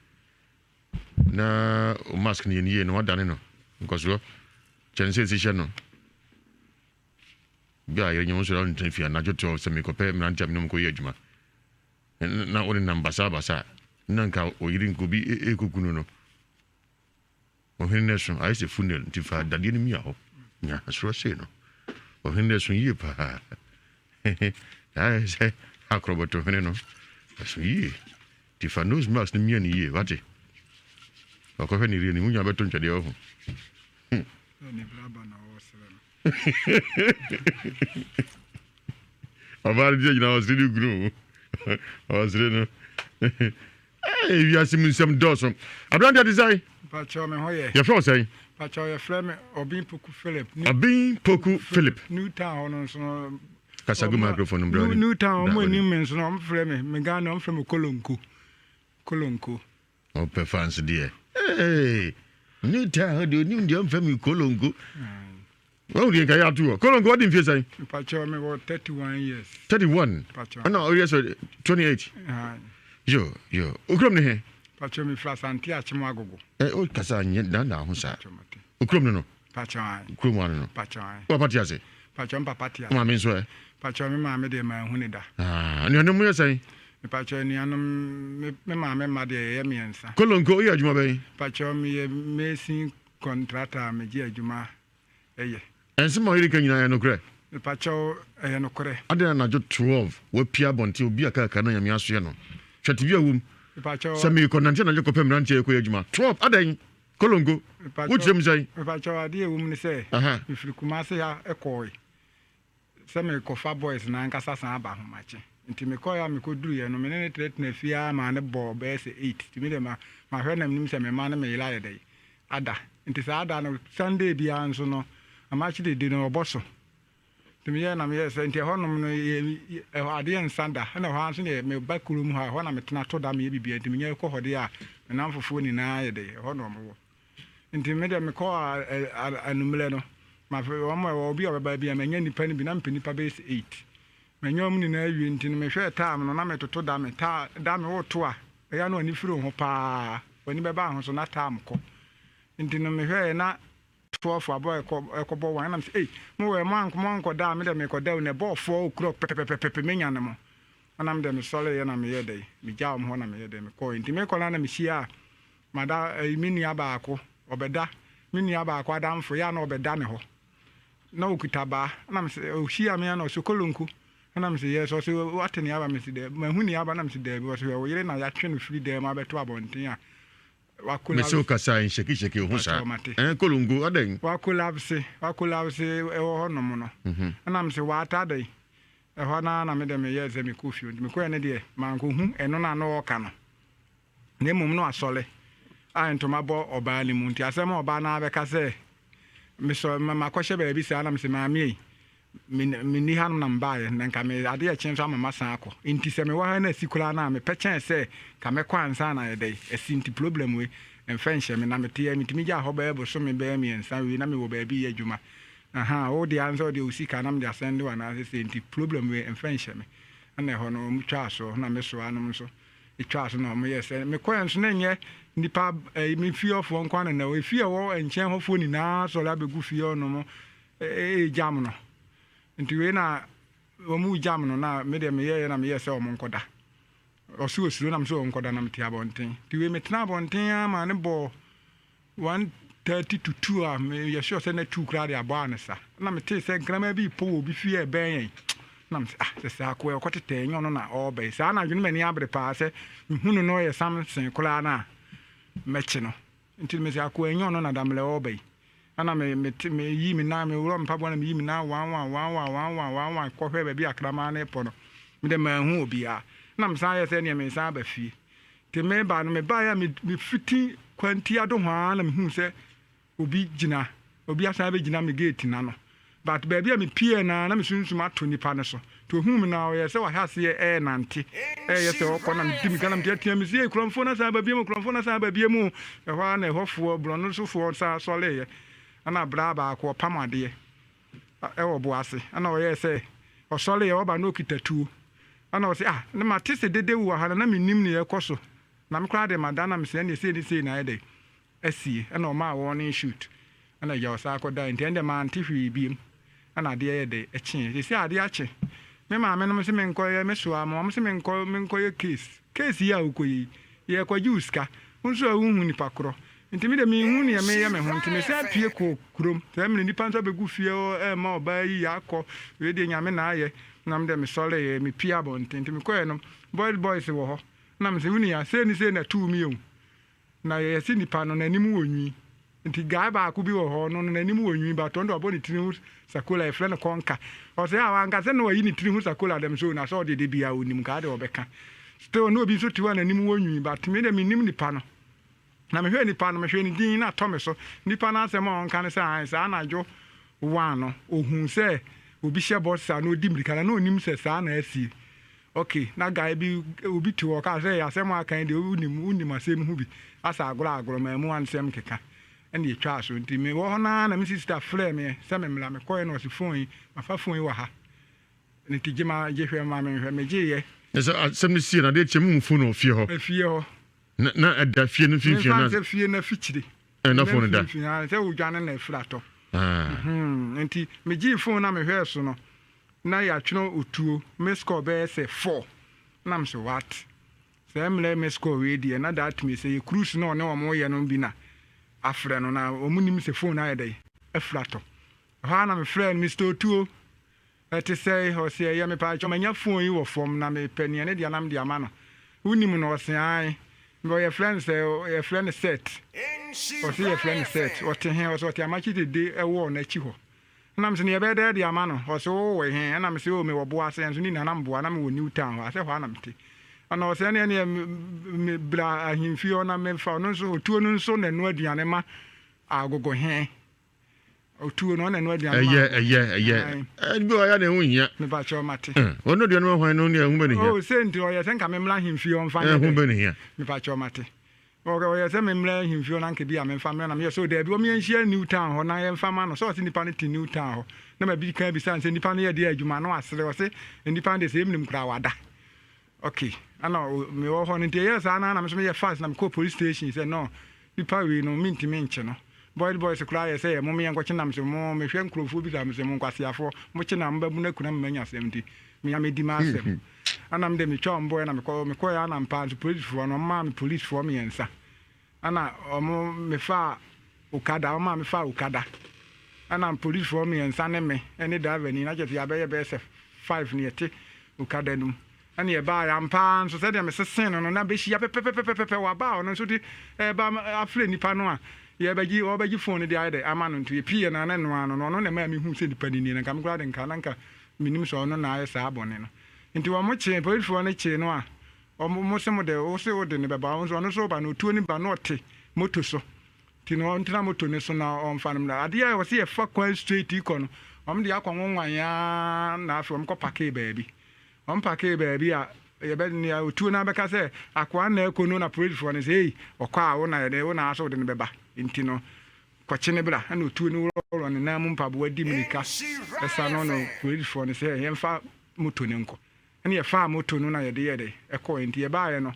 Na o mask no yɛ no yie na wadane no nkɔsoɔ kyɛn sɛ ɛsi hyɛ no. Bi a yɛnyɛ wo nsɔre ntena fie anadwo 12 sɛ mekɔpɛ mmerante a menom kɔyɛ adwuma na wo ne nam basabasa na nka ɔyere nka obi ɛkɔku no no. Ɔhene no ɛso ayɛ sɛ funnel nti fa dadeɛ no mia hɔ. Nya soro sei no. Ɔhene no ɛso yie paa. Ayɛ sɛ akorɔbɔto hene no ɛso yie. Nti fa nose mask no mia no yie wate. Ɔkɔhwɛ ne yere no mu nya bɛto ntwɛdeɛ wɔ ho. Ɔbaa no gyina ɔsere no kunu ɔsere no. Hey, wiase mu nsɛm dɔɔso. Aberante te sɛn? Mpakyɛw me ho yɛ. Yɛfrɛ wo sɛn? Mpakyɛw yɛfrɛ me Ɔben Poku Philip. Ɔben Poku Philip. New Town hɔ no nso no. Kasa gu microphone no bra. New Town ɔmo anim me nso no ɔmo frɛ me me Ghana ɔmo frɛ me Kolonko. Kolonko. Ɔpɛ fans deɛ. Hey, New Town deɛ onim deɛ ɔmfrɛ me Kolonko. Wahu deɛ nka yɛ ato hɔ. Kolonko wadi mfie sɛn? Mpakyɛw me wɔ 31 years. 31. Mpakyɛw. Ɛna ɔyɛ sɛ 28. Yo yo. Okurom ne he? Mpakyɛw me firi Asante Akyem Agogo. Ɛ o kasa nyɛ dandan ho saa. Okurom ne no. Mpakyɛw ae. Kurom ano no. Mpakyɛw ae. Wo papa te ase? Mpakyɛw me papa te ase. Wo maame nso ɛ? Mpakyɛw me maame deɛ manhu ne da. Ah, anuanom mo yɛ sɛn? Mpakyɛw anuanom me me maame mma deɛ yɛyɛ mmiɛnsa. Kolonko woyɛ adwuma bɛn? Mpakyɛw meyɛ mason kɔntrata a megye adwuma yɛ. Nsɛm a wo yere ka nyinaa ɛyɛ nokorɛ? Mepakyɛw ɛyɛ nokorɛ. Adɛn na anadwo 12 wapue abɔnten obi a kaa na Nyame asoɛ no hwɛ tebea a ɔwɔ mu Mepakyɛw. sɛ meekɔ nante anadwo kɔpɛ mmeranteɛ yɛkɔyɛ adwuma 12 adɛn Kolongo Mepakyɛw wokyerɛ mu sɛn? Mepakyɛw adeɛ a ɛwɔ mu ne sɛ Aha. mefiri Kumase ha kɔɔe sɛ merekɔfa boys no ankasa san aba Ahomakye nti mekɔɔe a mekɔduruiɛ no me ne no tenatena fie ara maa no bɔɔ bɛyɛ sɛ 8 nti me deɛ ma mahwɛ na menim sɛ me mma ne me yere ayɛ dɛn ada nti saa da no Sunday biara nso no amakye dede no ɔbɔ so nti meyɛɛ na meyɛɛ sɛ nti ɛhɔnom no yɛ ɛhɔ adeɛ nsa da ɛna ɛhɔ ara nso deɛ meba kurom hɔ a ɛhɔ na metena to da meyɛ biribiara nti menya kɔ hɔ deɛ a me nnamfofoɔ nyinaa yɛ dɛ ɛhɔ na wɔwɔ nti me deɛ mekɔ anummerɛ no mafe wɔn a ɛwɔ obi a ɔbɛba bi a manya nnipa no bi na mepɛ nnipa bɛyɛ sɛ 8 manya wɔn nyinaa awie nti no mehwɛɛ time no na metoto da me ta da me woto a Ɛyɛ a na w'ani firi wo ho paa, w'ani bɛba ho so na time kɔ. Nti no mehwɛɛ na 12 abɔ ɛkɔ ɛkɔbɔ one na mesɛ ei mo wɔ mo anko mo ankɔda a me deɛ mekɔda o na ɛbɔɔ 4 o'clock pɛpɛpɛpɛpɛ menya ne mo. Ɛna me deɛ mesɔreeɛ na meyɛɛ dɛn megyaa wɔn hɔ na meyɛɛ dɛn mekɔɔɛ. Nti mekɔ no a na mehyiaa mada ɛyi me nua baako ɔbɛda me nua baako adamfo yɛ a na ɔbɛda ne hɔ na ɔkuta baa na mesɛ ɔhyiaa me a na ɔsɛ kolonku Ɛna mese, Yes. Ɔse, Woate nea aba? Mese, Daabi. Mahu nea aba? Na mese, Daabi. Ɔse, Hwɛ, wo yere na yɛatwe no firi dan mu abɛto abɔnten a Mese wo wakolapse. kasa a nhyɛkihyɛki wo ho saa. Pakyɛw, mate. Ɛɛ, Kolongo, adɛn? Wakolapse, wakolapse ɛwɔ hɔ nom no. Ɛna mese, What, adɛn? Ɛhɔ no ara na me deɛ meyɛɛ sɛ mekɔ fie. Nti mekɔɛ no deɛ, mankɔhu ɛno no a na ɔɔka no. Na mmom na wasɔre a ntoma bɔ ɔbaa no mu. Nti asɛm a ɔbaa no ara bɛka sɛ, Mesɔ, makɔhyɛ baabi saa na mese, Maame ei, Me, menni hanom na mebaeɛ, na nka me adeɛ rekye nso ama masan akɔ. Nti sɛ mewɔ ha na asi koraa no a, mepɛ kyɛn sɛ nka mɛkɔ ansa na ayɛ dɛn, asi. Nti problem wei, mfa nhyɛ me. Na mete ha yi, metumi gyaa hɔ bɛyɛ bosome bɛyɛ mmiɛnsa wei, na mewɔ baabi reyɛ adwuma. Ahaa, wo deɛ ara ne sɛ wode wo sika na mede asɛnde wo anaasɛ sei, nti problem wei, mfa nhyɛ me. Ɛna ɛhɔ no, wɔtwaa so, na me soa nom nso twaa so na wɔyɛɛ sɛ mekɔɛ nso na ɛnyɛ nnipa, ɛyi, me fie hɔfoɔ nko ara na na ɛwɔ, efie a ɛwɔ nkyɛn hɔfoɔ nyinaa sɔre abɛgu fie hɔnom regyam no. Nti wei na wɔregyam no na me deɛ meyɛeɛ na meyɛɛ sɛ wɔn nkɔda. Ɔse osuro na me sɛ wɔn nkɔda na mete abɔnten. Nti wei metena abɔnten ara maa ne bɔɔ 1:30 to 2 a meyɛ sure sɛ na 2 koraa de abɔ ansa. Na metee sɛ nkraman bi repɔ wɔ obi fie a ɛbɛn yɛn. Na mese ah sɛ saa akoa yi ɔkɔtetɛɛ ɛnyɛ ɔno na ɔreba yi. Saa anadwo no m'ani abere paa sɛ mehu no na ɔyɛ Samson koraa no a mɛkye no. Nti mese akoa ɛnyɛ ɔno na dammerɛ ɔreba yi. Ɛna me me te me yi me nan me worɔ me mpaboa na me yi me nan one one one one one one one one kɔhwɛ baabi a kraman no repɔ no. Me de manhu obiara. Ɛna me san yɛ sɛ ɛneɛ me san aba fie. Nti me ba no me baeɛ a me me fiti kwantia do hɔ ara na me huu sɛ obi gyina obi asan abɛgyina me gate no ano. But baabi a mepueɛ no ara na me sunsum ato nipa no so. Nti ohuu me no ara ɔyɛɛ sɛ wahyɛ aseɛ ɛrenante ɛreyɛ sɛ ɔrekɔ na medi mirika na meteatea mu sɛ ei korɔmfoɔ no asan aba biom o korɔmfoɔ no asan aba biom o. Ɛhɔ ara na ɛhɔfoɔ borɔno sofoɔ san sɔreeɛ ɛna braa baako ɔpam adeɛ ɛwɔ bo ase ɛna ɔyɛɛ sɛ ɔsɔreeɛ ɔba na ɔkita tuo ɛna ɔse ah na mate sɛ dede wɔ ha na na mennim nea ɛrekɔ so na me koraa deɛ mada na mesɛ ɛneɛ sei ne sei na ayɛ dɛn asie ɛna ɔmaa warning shoot ɛna agya ɔsan kɔ dae nti ɛnde mante hwee biom ɛna adeɛ yɛ dɛ ɛkyeeɛ seesei adeɛ akye me maame nom se menkɔ yɛ me soa mo wɔn se menkɔ menkɔ yɛ case case yi a wokɔ yɛ yi yɛ kɔ gye wo sika wo nso a wonhu nipa korɔ nti me deɛ menhu neɛ meyɛ me ho nti me san pie kɔ kurom sɛ mene nipa nso abɛgu fie hɔ ɛma ɔbaa yi yɛ akɔ wei deɛ nyame na ayɛ na me deɛ mesɔreeɛ mepie abɔnten nti mekɔɛ no boys boys wɔ hɔ na me se wo nua sei ne sei na ɛtoo mi o Na yɛse nipa no n'anim wɔ nwi nti guy baako bi wɔ hɔ ɔno no n'anim wɔ nwi but ɔno de wabɔ ne tiri ho sakola yɛfrɛ no kɔnka ɔsɛ a wanka sɛ na wayi ne tiri ho sakola dɛm so na sɛ ɔde de bia onim nka de ɔbɛka still na obi nso te hɔ a n'anim wɔ nwi but me de menim nipa no na mehwɛ nipa no mehwɛ ne din na atɔ me so nipa no asɛm a ɔnka ne sɛ ae saa anadwo one no ohun sɛ Obi hyɛ boxer na odi mmirika na na onim sɛ saa na asie. Ok, na guy bi obi te hɔ ɔkaa sɛ asɛm a aka yi deɛ wonim wonim asɛm ho bi asɛ agorɔ agorɔ maamu ansɛm keka ɛna yɛtwaa so nti mewɔ hɔ no ara na me sister frɛɛ me sɛ me mmra mekɔɛ na ɔse phone yi mafa phone yi wɔ ha nti gye ma gye hwɛ ma menhwɛ megyeeɛ. Na sɛ asɛm no sie no adeɛ kye muhu phone wɔ fie hɔ. Fie hɔ. Na na ɛda fie no mfimfini anaa? Memfa nsɛ fie no afikyire. Ɛna phone no da. Mfimfini aa sɛ wodwane na afiri atɔ. Nti megyee phone na mehwɛɛ so no na yɛatwerɛ otuo miss call bɛyɛ sɛ four na mese what saa mmerɛ miss call wei deɛ na that means sɛ yɛ cruise na ɔne wɔn reyɛ no bi na afrɛ no na wɔn nim sɛ phone no ayɛ dɛn afiri atɔ. Ɛhɔ ara na mefrɛɛ no Mister Otuo Ɛte sɛn? Ɔse, Ɛyɛ, mepaakyɛw, manya phone yi wɔ fam na mepɛ nea ne dea na mede ama no. Wonim no? Ɔse, Aane. Mewɔ yɛfrɛ no sɛ, yɛfrɛ no Seth. Ɔse, Yɛfrɛ no Seth. Ɔte he? Ɔse, Ɔte Amakye Dede wall no akyi hɔ. Ɛna mese, Na yɛbɛyɛ dɛn de ama no? Ɔse, Wowɔ he? Ɛna mese, Oh, mewɔ Boase, nso ne nyinaa na meboa, na mewɔ New Town hɔ a, sɛ hɔ ara na mete. Ɛna ɔse, Ɛneɛ neɛ me, bra ahemfie hɔ na memfa, ɔno nso, otuo no nso na ɛnoa aduane ma agogo he. Otuo no ɔna ɛno aduane ma. Ɛyɛ ɛyɛ ɛyɛ. Ɛbi wɔ ya na ɛho hia. Mepa kyɛw mate. Ɔno aduane ma hwan no ne ɛho bɛ ne hia. Oh sɛ nti ɔyɛ sɛ nka me mmra ahemfie ɔmfa nyɛ dɛ. Ɛho bɛ ne hia. Mepa kyɛw mate. Ɔyɛ sɛ me mmra ahemfie hɔ na nka bi a memfa mmra na meyɛ sɛ daabi wɔn yɛnhyia New Town hɔ na yɛmfa ma no sɛ ɔse nipa no te New Town hɔ na ma bi kan bisa no sɛ nipa no yɛ deɛ adwuma na wasere ɔse nipa no deɛ sɛ ɛmnim koraa wada. Ok ɛna me wɔ hɔ no nti ɛyɛɛ saa naa na me nso meyɛ fast na me kɔɔ police station sɛ no nipa wei no mentumi nkye no boys boys koraa yɛ sɛ yɛ mo meyɛ nkɔkye nam sɛ mo mehwɛ nkurɔfoɔ bi saa me sɛ mo nkwaseafoɔ mo kye na mo bɛbu no akuna me manya asɛm nti me a medi m'asɛm ɛna me de metwa wɔn boɛ na mekɔ mekɔɛ ana mpa nso policefoɔ no wɔn maa me policefoɔ mmiɛnsa Ɛna ɔmo mefaa okada, ɔmo maa mefaa okada. Ɛna polisfoɔ mmiɛnsa ne me ne driver ni, na kyerɛ sɛ yɛabɛyɛ bɛyɛ sɛ five na yɛte okada no mu. Ɛna yɛbaeɛ, ampa ara nso sɛdeɛ mesesee no no, na bɛhyia pɛpɛpɛpɛpɛ, waba a ɔno nso de ɛreba afrɛ nipa no a yɛrebɛgye, ɔrebɛgye phone no de ayɛ dɛ ama no. Nti yɛpiiɛ no ara na ɛno ara no, ɔno na ɛmaa mehuu sɛ nipa no nie, na nka me koraa de nka na nka mennim sɛ ɔno na ayɛ saa bɔne no. Nti wɔn kyee, polisfoɔ no kyee no a, Ɔmo mo se mo de wo se wo de no bɛba wo nso ɔno nso ba no otuo no ba na ɔte moto so nti no ɔntena moto no so na ɔnfa no mmra adeɛ a wɔse yɛfa kwan straight kɔ no ɔmo de akɔ nwonwan aa na afei ɔmo kɔ pakee baabi ɔmo pakee baabi a yɛbɛ nea otuo no abɛka sɛ akoa na ɛkɔ no na polisifoɔ no sɛ ei ɔkɔ a wo na yɛde wo na aso wode no bɛba nti no kɔkye no bra ɛna otuo no worɔworɔ ne nan mu mpaboa di mirika ɛsa no na polisifoɔ no sɛ yɛmfa moto no nkɔ. Ɛna yɛfaa moto no na yɛde yɛɛ dɛ ɛkɔɔɛ nti yɛbaeɛ no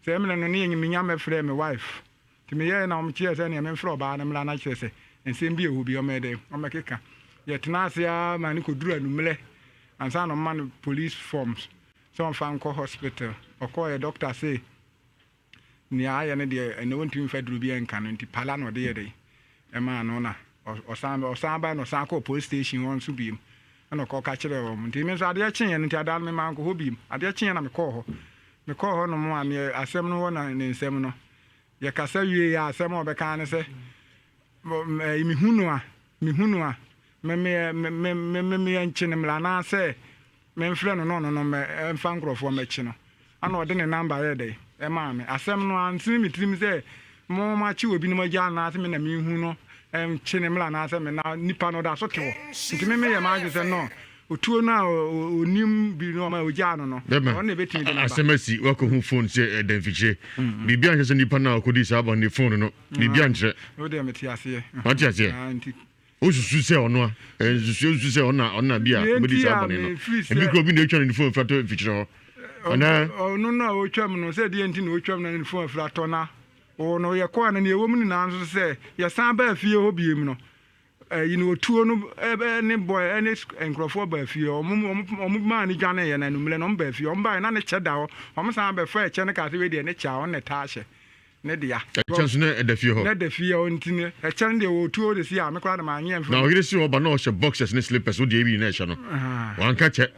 sɛ mmerɛ no ne menya mɛfrɛɛ me wife nti meyɛɛ na wɔn kyerɛɛ sɛ neɛ memfrɛ ɔbaa no mmra na kyerɛ sɛ nsɛm bi ɛwɔ bi ɔmɛyɛ dɛ ɔmɛkeka yɛtena ase ara ma ne kɔduru anummerɛ ansa na ɔma no police forms sɛ ɔmfa nkɔ hospital ɔkɔɔɛ doctor se Nea ayɛ no deɛ, ɛnnɛ wɔntumi mfa duro biara nka no nti pala na ɔde yɛ dɛn ɛmaa no na ɔsan ɔsan bae na ɔsan kɔɔ police station hɔ nso biem ɛna ɔkɔ ka kyerɛɛ wɔn nti me nso adeɛ kyeeɛ no nti adaa no me mankɔ hɔ biem adeɛ kyeeɛ na mekɔɔ hɔ mekɔɔ hɔ nom a neɛ asɛm no wɔ na ne nsɛm no yɛkasa wie yɛ asɛm a ɔbɛka ne sɛ mehu no a mehu no a me me me me me me yɛnkye no mmra anaasɛ Memfrɛ no na ɔno no mmɛ mfa nkorɔfoɔ mmɛkye no. Ɛna ɔde ne number yɛɛ dɛn? Ɛmaa me. Asɛm no ansene me tirim sɛ mo moakye obi na moagyaa no anaasɛ me na menhu no nkye no mmra anaasɛ me na nipa no ɔda so te hɔ. Nti me meyɛ m'adwene sɛ no otuo no a ɔnim bi no ɔma ɔgyaa no no Bɛma ɔno na ɛbɛtumi de no aba. asɛm asi woakɔhu phone sɛ ɛda mfikyire. Biribi ankyerɛ sɛ nipa no a ɔkɔdii saa bɔne no phone no biribi ankyerɛ. Wo deɛ mete aseɛ. Wate aseɛ? Nti Wosusu sɛ ɔno a, nsusuɛ susu sɛ ɔno na ɔno na bi a Deɛ ɔbɛdi nti saa a bɔne no. mefiri Ebi sɛ kura obi na etwa ne fon fira tɔ mfikyire hɔ. Anaa? Ɔno no a ɔtwam no, sɛ deɛ nti na ɔtwam na ne fon afiri atɔ na ɔwɔ no yɛkɔɔ no, nea ɛwɔ mu nyinaa nso sɛ yɛsan baa fie hɔ biem no, ɛyi no otuo no ne bɔɛ ne nkurɔfoɔ baa fie hɔ, wɔn wɔn maa no dwaneeɛ na anummerɛ no wɔn baa fie, wɔn baeɛ na ne kyɛ da hɔ, wɔn san bɛfaa ɛkyɛ no kaa sɛ wei deɛ ne kyɛ a ɔno na ɛtaa hyɛ. Ne dea. Ɛkyɛ nso na ɛda fie hɔ. Na ɛda fie hɔ nti no ɛkyɛ no deɛ wɔtuo de si a me koraa de manyɛ mfiri. Na ɔyere si hɔ ba na ɔhyɛ boxers ne slippers wo deɛ ebi na ɛhyɛ no wanka kyɛ.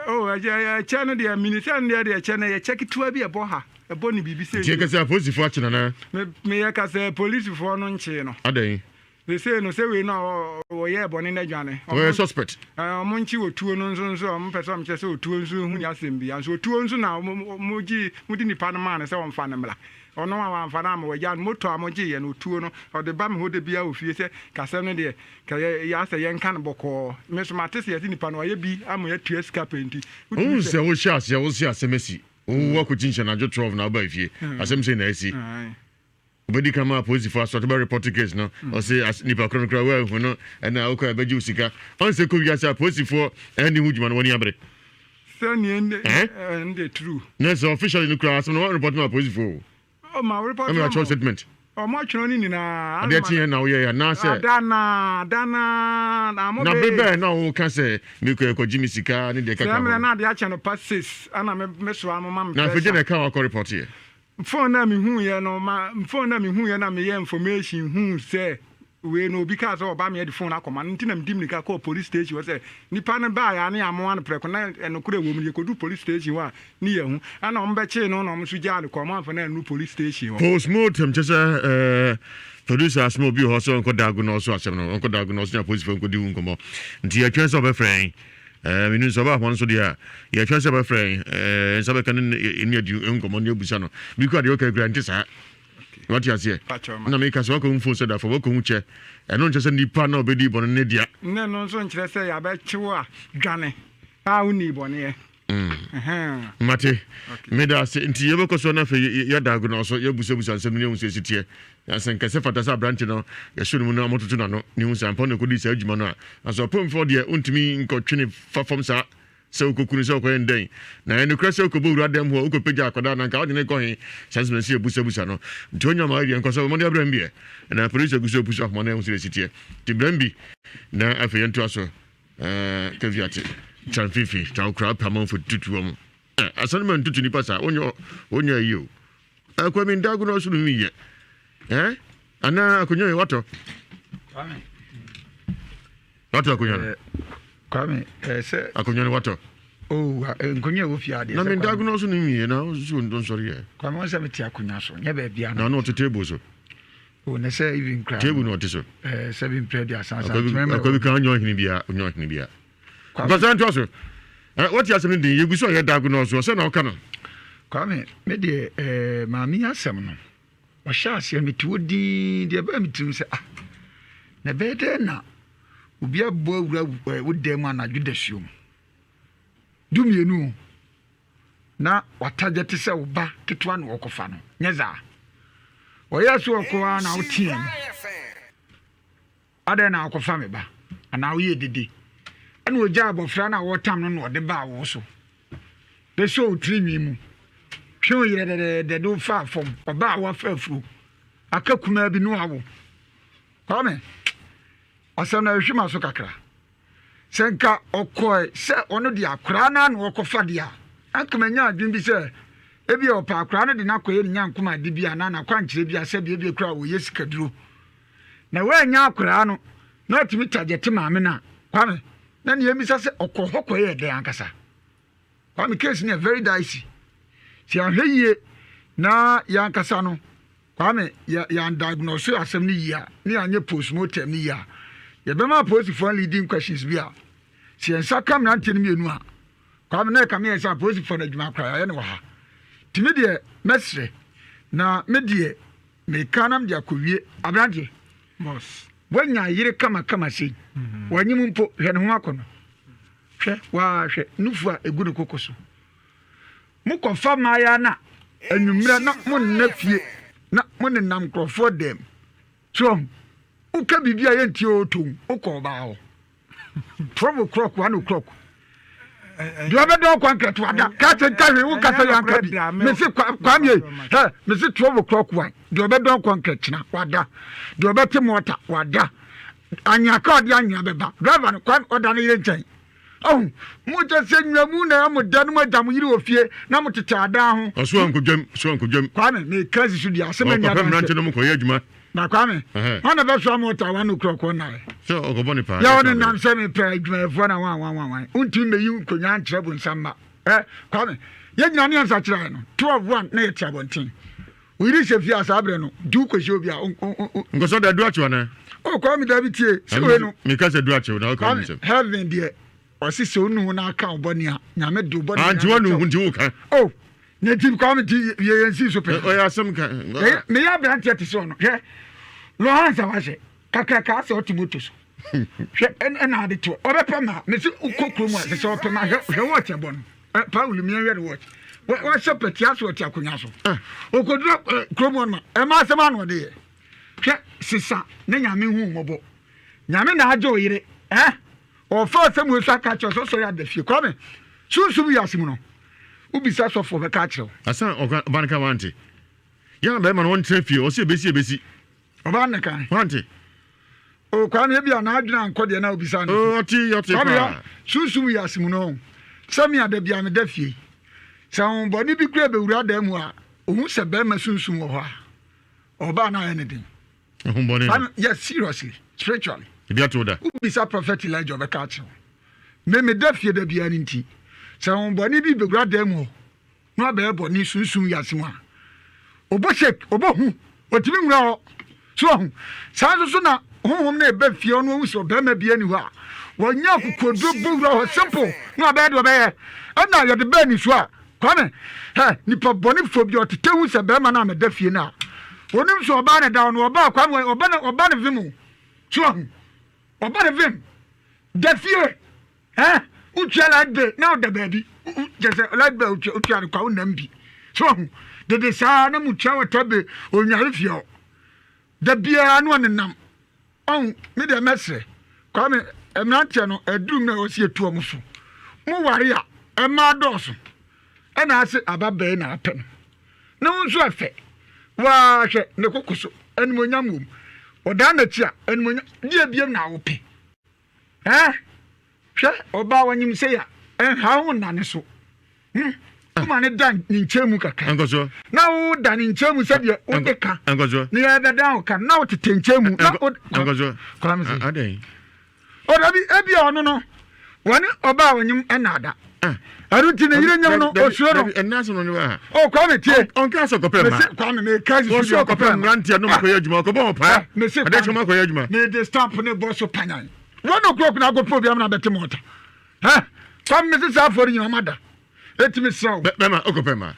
Oh ɛkyɛ ɛkyɛ no deɛ mini sɛ no deɛ deɛ ɛkyɛ no ɛyɛ kyɛ ketewa bi ɛbɔ ha ɛbɔ ne biribi sɛ. Nti yɛ kasa apolisifoɔ akye no anaa. Me meyɛ kasa polisifoɔ no nkyee no. Adɛn. Sesei no sɛ wei no a ɔyɛɛ bɔne no adwane. Ɔyɛ suspect. Ɛɛ ɔmo nkye otuo no nso nso ɔmo pɛ sɛ ɔmo kyerɛ sɛ otuo nso hu asɛm bi nso otuo nso na ɔmo ɔmo gye mo de nipa no maa no sɛ ɔmfa no mmra. Ɔno a wamfa no amma wagyaa no. Moto a mogyeeɛ no, ɔtuo no, ɔde ba me hɔ da biara wɔ fie sɛ kasɛm no deɛ, ka yɛ yɛ asɛ yɛnka no bɔkɔɔ. Me nso mate sɛ yɛse nipa no wayɛ bi ama yɛatua sika pɛ nti, wotumi Wohu sɛ. sɛ wohyɛ aseɛ wose asɛm asi, wo woakɔkyi nhyɛ anadwo 12 na wobaa fie, asɛm sei na asi. Wobɛdi kan ma apolisifoɔ asɔre bɛ report case no, ɔse as nipa korɔ no koraa woanhu no ɛna wokɔ a ɛbɛgye wo sika. Ɔn sɛ kɔ wiase a apolisifoɔ ɛnni ho dwuma no w'ani abere. Sɛnea ɛnde Eh? ɛnde true. Na sɛ officially no koraa asɛm no wɔn report ma apolisifoɔ o. Oh, ma report Ɛna ma wɔatwerɛ statement. Ɔmo atwerɛ ne nyinaa. Adeɛ kyeeɛ na woyɛɛ anaasɛ. Ada na ada na na mo Na bee. bere bɛn na woka sɛ mekɔ ɛkɔgye me sika ne deɛ Sɛ ɛkeka ho mmerɛ no? na adeɛ akyɛ no pa sis ɛna me me soa mo ma me Na afei pressure. deɛ na ɛka wakɔ report yɛ? Phone na mehuiɛ no ma phone na mehuiɛ na meyɛ information huu sɛ wei no obi kaa sɛ ɔba me de phone akɔma no nti na medi mirika kɔɔ police station hɔ sɛ nipa no baeɛ a ne yɛamoa no prɛko na ɛnokorɛ wɔ mu no yɛkɔdu police station hɔ a ne yɛhu ɛna wɔn bɛkyee no na wɔn nso gyaa no kɔ wɔn amfa no annu police station hɔ. Postmortem kyɛ sɛ ɛɛ producer asoma obi wɔ hɔ sɛ ɔnkɔ Dago na ɔso asɛm no ɔnkɔ Dago na ɔso ne apolisifoɔ nkɔdi ho nkɔmmɔ nti yɛtwɛn sɛ ɔbɛfrɛ yɛn ɛɛ menim sɛ ɔba ahoma no so deɛ a yɛtwɛn sɛ ɔbɛfrɛ yɛn ɛɛ nsa bɛka ne ne adi nkɔmmɔ ne abusa no bi kura deɛ ɔka kura nte saa wate aseɛ na meka sɛ wakɔhu fon sɛ dafo wakɔhu kyɛ ɛno nkyɛ sɛ nipa na ɔbɛdi bɔne ne dea ne no nso nkyerɛ sɛ yɛabɛkyew a dwane a wonni bɔneɛ. Mm. Mate, meda ase. Nti yɛbɛkɔ so na afei yɛda ago so yɛbusabusa nsɛm no ne yɛhu sɛ ɛsi teɛ. Sɛ nkɛsɛ fata sɛ aberante no yɛhyɛ no mu na wɔtoto n'ano ne hu sɛ ampa na ɛkɔdii saa adwuma no a. Nanso ɔpemfoɔ deɛ wontumi nkɔtwe ne fa fam saa sɛ wokɔku no sɛ wokɔyɛ no dɛn. Na ɛyɛ nokorɛ sɛ wokɔbɔ wura dɛm hɔ wokɔpagya akwadaa no anka wode no kɔ he? Saa nsɛm no sɛ yɛbusabusa no. Nti ɔnya ma deɛ nkɔ sɛ wɔde abrɛ m deɛ. Na polisi agu so apu so ahoma no ɛhu sɛ ɛsi teɛ. Nti brɛ m bi na afei yɛntoa so. Ɛɛ Keviate, tra mfimfini, tra wo koraa pɛ amanfo tutu wɔn. Ɛ asane ma ntutu nipa saa, wonyɛ wonyɛ ayi o. Ɛ Kwame Ndago na ɔsoro mi yɛ. Ɛ anaa akonnwa yi watɔ. Kwame. Watɔ akonnwa no. Kwame ɛ sɛ. Akonnwa no watɔ. Oh, nkonnwa ɛwɔ fie adeɛ. Na me ndago na ɔsoro mi yɛ na ɔsoro nsɔre yɛ. Kwame wɔn sɛ me te akonnwa so, nyɛ baabi ano. Na ɔno ɔte table so. O na sɛ even kura. Table na ɔte so. Ɛɛ sɛ bi mpere de asan san. Akwa bi kan ɔnyɛ ɔhene bia ɔnyɛ ɔhene bia. Nkɔsɛ ntoa so. Ɛ wɔte asɛm no den yɛgu so a yɛda ago na ɔso ɔsɛ na ɔka no. Kwame me deɛ ɛɛ maame yi asɛm no ɔhyɛ aseɛ mete hɔ dinn deɛ ɛbaa me tirim sɛ ah na ɛbɛyɛ dɛn na obi abɔ awura wo dan mu anadwo dasuo mu dumienu o. Na w'atagye te sɛ wo ba ketewa na ɔrekɔfa no, nyɛ saa? Ɔyɛɛ sɛ ɔkɔ ara na woteɛ mu. Adɛn na wokɔfa me ba? Anaa woyɛ dede? Ɛna ogyaa abɔfra no a wɔretam no na ɔde baa wo so. Bɛsɔ wo tirinwi mu. Twe wo yerɛ dɛdɛɛdɛ de wo faa fam. Ɔbaa a wafa afuro. Aka kumaa bi no awo. Kwame, asɛm no ɛhwehwe ma so kakra. Sɛ nka ɔkɔe sɛ ɔno de akwadaa no ara na ɔrekɔfa deɛ a, anka manya adwene bi sɛ ebia ɔpɛ akwadaa no de no akɔyɛ ne nyankom ade bi anaa n'akwankyerɛ bi a sɛbi ebia koraa ɔyɛ sikaduro. Na wannya akwadaa no na atumi tagyɛte maame no a, Kwame, na nea ɛmmisa sɛ ɔkɔ hɔ kɔyɛɛ dɛn ankasa? Kwame case no yɛ very dicey. Sɛ yɛanhwɛ yie na yɛn ankasa no Kwame yɛ yɛn diagnose asɛm no yie a ne yɛanyɛ postmortem no yie a yɛbɛma apolisifoɔ leading questions bi a sɛ yɛn nsa ka mmeranteɛ no mmienu a Kwame na ɛka me yɛn sɛ apolisifoɔ no adwuma koraa yɛayɛ no wɔ ha. Nti me deɛ mɛsrɛ na me deɛ meka na mede akɔwie aberanteɛ Boss. Woanya yere kamakama sei wanyim mpo hwɛ ne ho akɔnɔ. Hwɛ, waa hwɛ nufu a egu ne koko so. Mokɔfa mmaayaa no a, anwummerɛ na monna fie na monenam nkurɔfoɔ dɛm. So ɔho, woka biribi a yɛntie o tom, wokɔ ɔbaa hɔ. 12 o'clock, 1 o'clock. Deɛ ɔbɛdɔ ɔkwa nkrɛto ada. Kakyɛ nka hwee, woka sɛ yɛanka bi. Mese kwamie, hɛ, mese 12 o'clock 1. Deɛ ɔbɛdɔ ɔkwa nkrɛkyena, wada. Deɛ ɔbɛte mɔta, wada. Anwea ka ɔde anwea bɛba. Driver no kwan ɔda ne yere nkyɛn. Ɔho, mo kyɛ sɛ nwamu na ɛyɛ mo dɛ no mo agya mo yere wɔ fie na mo tete adan ho. Ɔso ankodwam, so ankodwam. Kwame, me ka si so dua, asɛm ani adanse. Ɔkɔpɛ mmerante no mo kɔyɛ adwuma. Na Kwame, wɔn na bɛsoa mo ɔta wɔn no kɔ na. Sɛ ɔkɔbɔ ne paa. Yɛ ɔne nam sɛ mepɛ adwumayɛfoɔ na wɔn wɔn wɔn wɔn. Wontumi mmɛyi nkonnwa nkyerɛ bonsam mma. Ɛ Kwame, yɛn nyinaa ne yɛn nsakyeraɛ no, 12 1 na yɛte abɔnten. Wo yere hyɛ fie a saa berɛ no nti wokɔhyia obi a Nkɔsɔ da du akyew anaa? Oh Kwame dabi tie sɛ wei no Meka sɛ du akyew na woka nsɛm. Heaven deɛ ɔse sɛ wonu ho na aka wo bɔne a Nyame de wo bɔne Ah nti wanu ho nti woka. Oh. Ne ti Kwame ti yɛ yɛn si so pɛ. Ɔyɛ asɛm ka. Meyɛ aberanteɛ te sɛ ɔno. Hwɛ Lawrence a wahyɛ kakraka asɛ ɔte moto so. Hwɛ ɛna ade toɔ ɔbɛpɛ ma mesi wokɔ kurom a sɛ sɛ ɔpɛ ma hwɛ hwɛ watch ɛbɔ no. Paul miɛnhwɛ ne watch. Wahyɛ pɛti asɛ ɔte akonnwa so. Okodura kurom hɔ no ɛma asɛm ano ɔde yɛ. Hwɛ sesa ne nyame hu mmɔbɔ. Nyame na agye wo yere eh. Ɔfa asɛm wei so aka akyerɛ sɛ ɔsɔre ada fie. Kwame, sunsum wiase mu no, wobisa sɔfo ɔbɛka akyerɛ wo. Asan ɔka ɔba no ka wante. Yɛn na bɛrima no ɔntena fie ɔsɛ ebesi ebesi. Ɔba no ka. Wante. O Kwame ebi a n'adwene ankɔ deɛ na obisa no. O ɔte ɔte paa. Kwame sunsum wiase mu no, sɛ me ada bia meda fie. Sɛ honhommɔne bi kura bɛwura dan mu a, ohun sɛ bɛrima sunsum wɔ hɔ a, ɔbaa no ayɛ ne den. Honhommɔne no. Yes, seriously, spiritually. Ebi ato da. Wobisa Prophet Elijah ɔbɛka akyerɛ wo. Me meda fie da biara no nti, sɛ honhommɔne bi bɛwura dan mu hɔ na wabɛyɛ bɔne sunsum wiase mu a, ɔbɔ shake, ɔbɔ hu, ɔtumi nwura hɔ. So wahu? Saa nso so na honhom no ɛba fie hɔ na wahu sɛ ɔbarima bi ani hɔ a, wɔnya akokoɔduro bɔ wura hɔ simple na wabɛyɛ deɛ ɔbɛyɛ. Ɛna yɛde bɛɛ ni so a, Kwame, hɛ, nipa bɔnefoɔ bi ɔtete hu sɛ bɛrima no a meda fie no a, onim sɛ ɔbaa na ɛda hɔ no, ɔbaa Kwame, ɔba ne, ɔba ne vim o. So ahu, ɔba ne vim, da fie, ɛ, wotua light bill na ɔda baabi, kyɛ sɛ light bill wotua, wotua no kwa, wonam bi. So ahu, dede saa na mutua water bill, onware fie hɔ. Da biara na ɔnenam. Ɔn, me deɛ mɛsrɛ, Kwame, mmeranteɛ no, aduru mmerɛ a ɛwɔ sɛ yɛtu wɔn fo. Mo ware a, mmaa dɔɔso. Ɛna ase aba bɛn na apɛ no. Ne ho nso ɛfɛ. Waa hwɛ, ne koko so, animuonyam wom. Ɔdan n'akyi a, animuonyam, deɛ biam na wopɛ. Ɛɛ, hwɛ, ɔbaa wanyim sei a, ɛnha wo nna ne so. Hmm, woma ne da ne nkyɛn mu kakra. Na wo da ne nkyɛn mu sɛdeɛ wode ka. Ne yɛbɛdan wo ka na wotete nkyɛn mu. Na wo Kwame sɛ. Ɔdabi ebi a ɔno no wɔne ɔbaa ɔnyem ɛna ada. Ɛno nti ne yere nyem no osuro no. Ɛnna asɛm no ne wa. O Kwame tie. Ɔnka sɛ ɔkɔpɛ mma. Mese Kwame meka sisi Wɔsɛ ɔkɔpɛ mmeranteɛ no makɔyɛ adwuma ɔkɔbɔ wɔn paa. Mese Adeɛ kyɛ makɔyɛ adwuma. Mede stamp ne bɔ so panyan. Wɔn o'clock na akɔpɛ obi amena bɛte mɔta. Hɛ! Kwame mese saa afɔre nyina ɔma da. Eti mesrɛ wo. Bɛma okɔpɛ ma.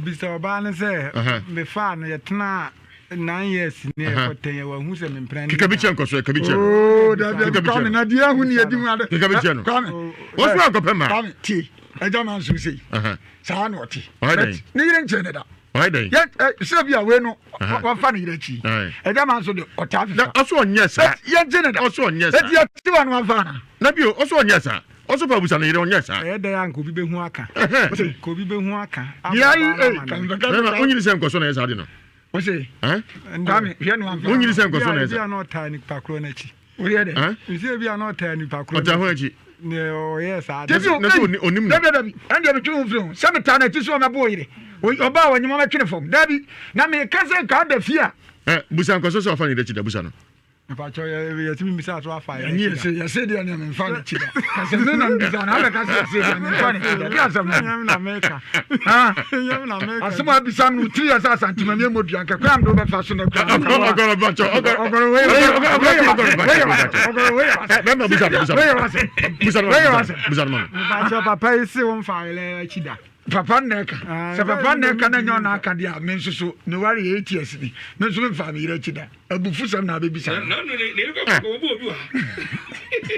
Bisa ɔbaa no sɛ mefaa no yɛtenaa 9 years ne yɛkɔ 10 yɛ wahu sɛ mempena ne. Keka bi kyerɛ nkɔso ɛka bi kyerɛ no. Oo dabi dabi Kwame na deɛ ahu ne yɛdi ho ade. Keka bi kyerɛ no. Kwame. Wɔso akɔpɛ ma. Kwame tie ɛgya ma nso sei. Saa na ɔte. Ɔyɛ dɛn? Ne yere nkyɛn ne da. Ɔyɛ dɛn? Yɛ ɛ sɛ bi a wei no wafa ne yere akyi. Ɛgya ma nso de ɔtaa fefa. Ɔso ɔnyɛ saa. Yɛn gye ne da. Ɔso ɔnyɛ saa. Eti yɛte wa no wafa ana. Na bio ɔso ɔnyɛ saa. Ɔso pa busa ne yere ɔnyɛ saa. Ɛyɛ dɛn a nka obi bɛhu aka. Nka obi bɛhu aka. Deɛ ayi ee Bɛma onyini sɛ nkɔsɔ na ɛyɛ saa de no. Ɔse Kwame hwɛ no amfa. Onyini sɛ nkɔsɔ na ɛyɛ saa. Ebi a na ɔtaa nipa korɔ n'akyi. Woyɛ dɛ. Nsi ebi a na ɔtaa nipa korɔ. Ɔtaa ho akyi. Nea ɔyɛ saa de. Na sɛ onim no. Dabi dabi ɛndeɛ metwe ho firi ho sɛ metaa n'akyi so ɔmɛbo ɔyere ɔbaa a ɔnyem ɔmɛtwe ne fam dabi na meka sɛ nka ada fie a. Ɛ busa nkɔsɔ sɛ ɔfa ne yere akyi da busa no. Mpakyɛ yɛ yɛtumi bisa so afa yɛ akyi da. Yɛse deɛ neɛ memfa ne kyi da. Kasɛ me na mbisa na abɛka sɛ yɛse deɛ memfa ne kyi da. Deɛ asɛm no. Nyɛm na meka. Nyɛm na meka. Asɛm a abisa no tiri yɛ sɛ asantema mi emmɔ dua nka kwan do bɛfa so na kura. Ɔgɔrɔ bakyɛ ɔgɔrɔ ɔgɔrɔ wei ɔgɔrɔ ɔgɔrɔ bakyɛ wei yɛ Bɛma busa no busa no busa no busa no ma no. Mpakyɛ papa yi se wo mfa yɛlɛ akyi da. Papa nna ɛka sɛ papa nna ɛka na nyɛ ɔna aka deɛ a me nso so meware yɛ 8 years ni me nso memfaa me yere akyi da. Abufusɛm na abɛbisa no.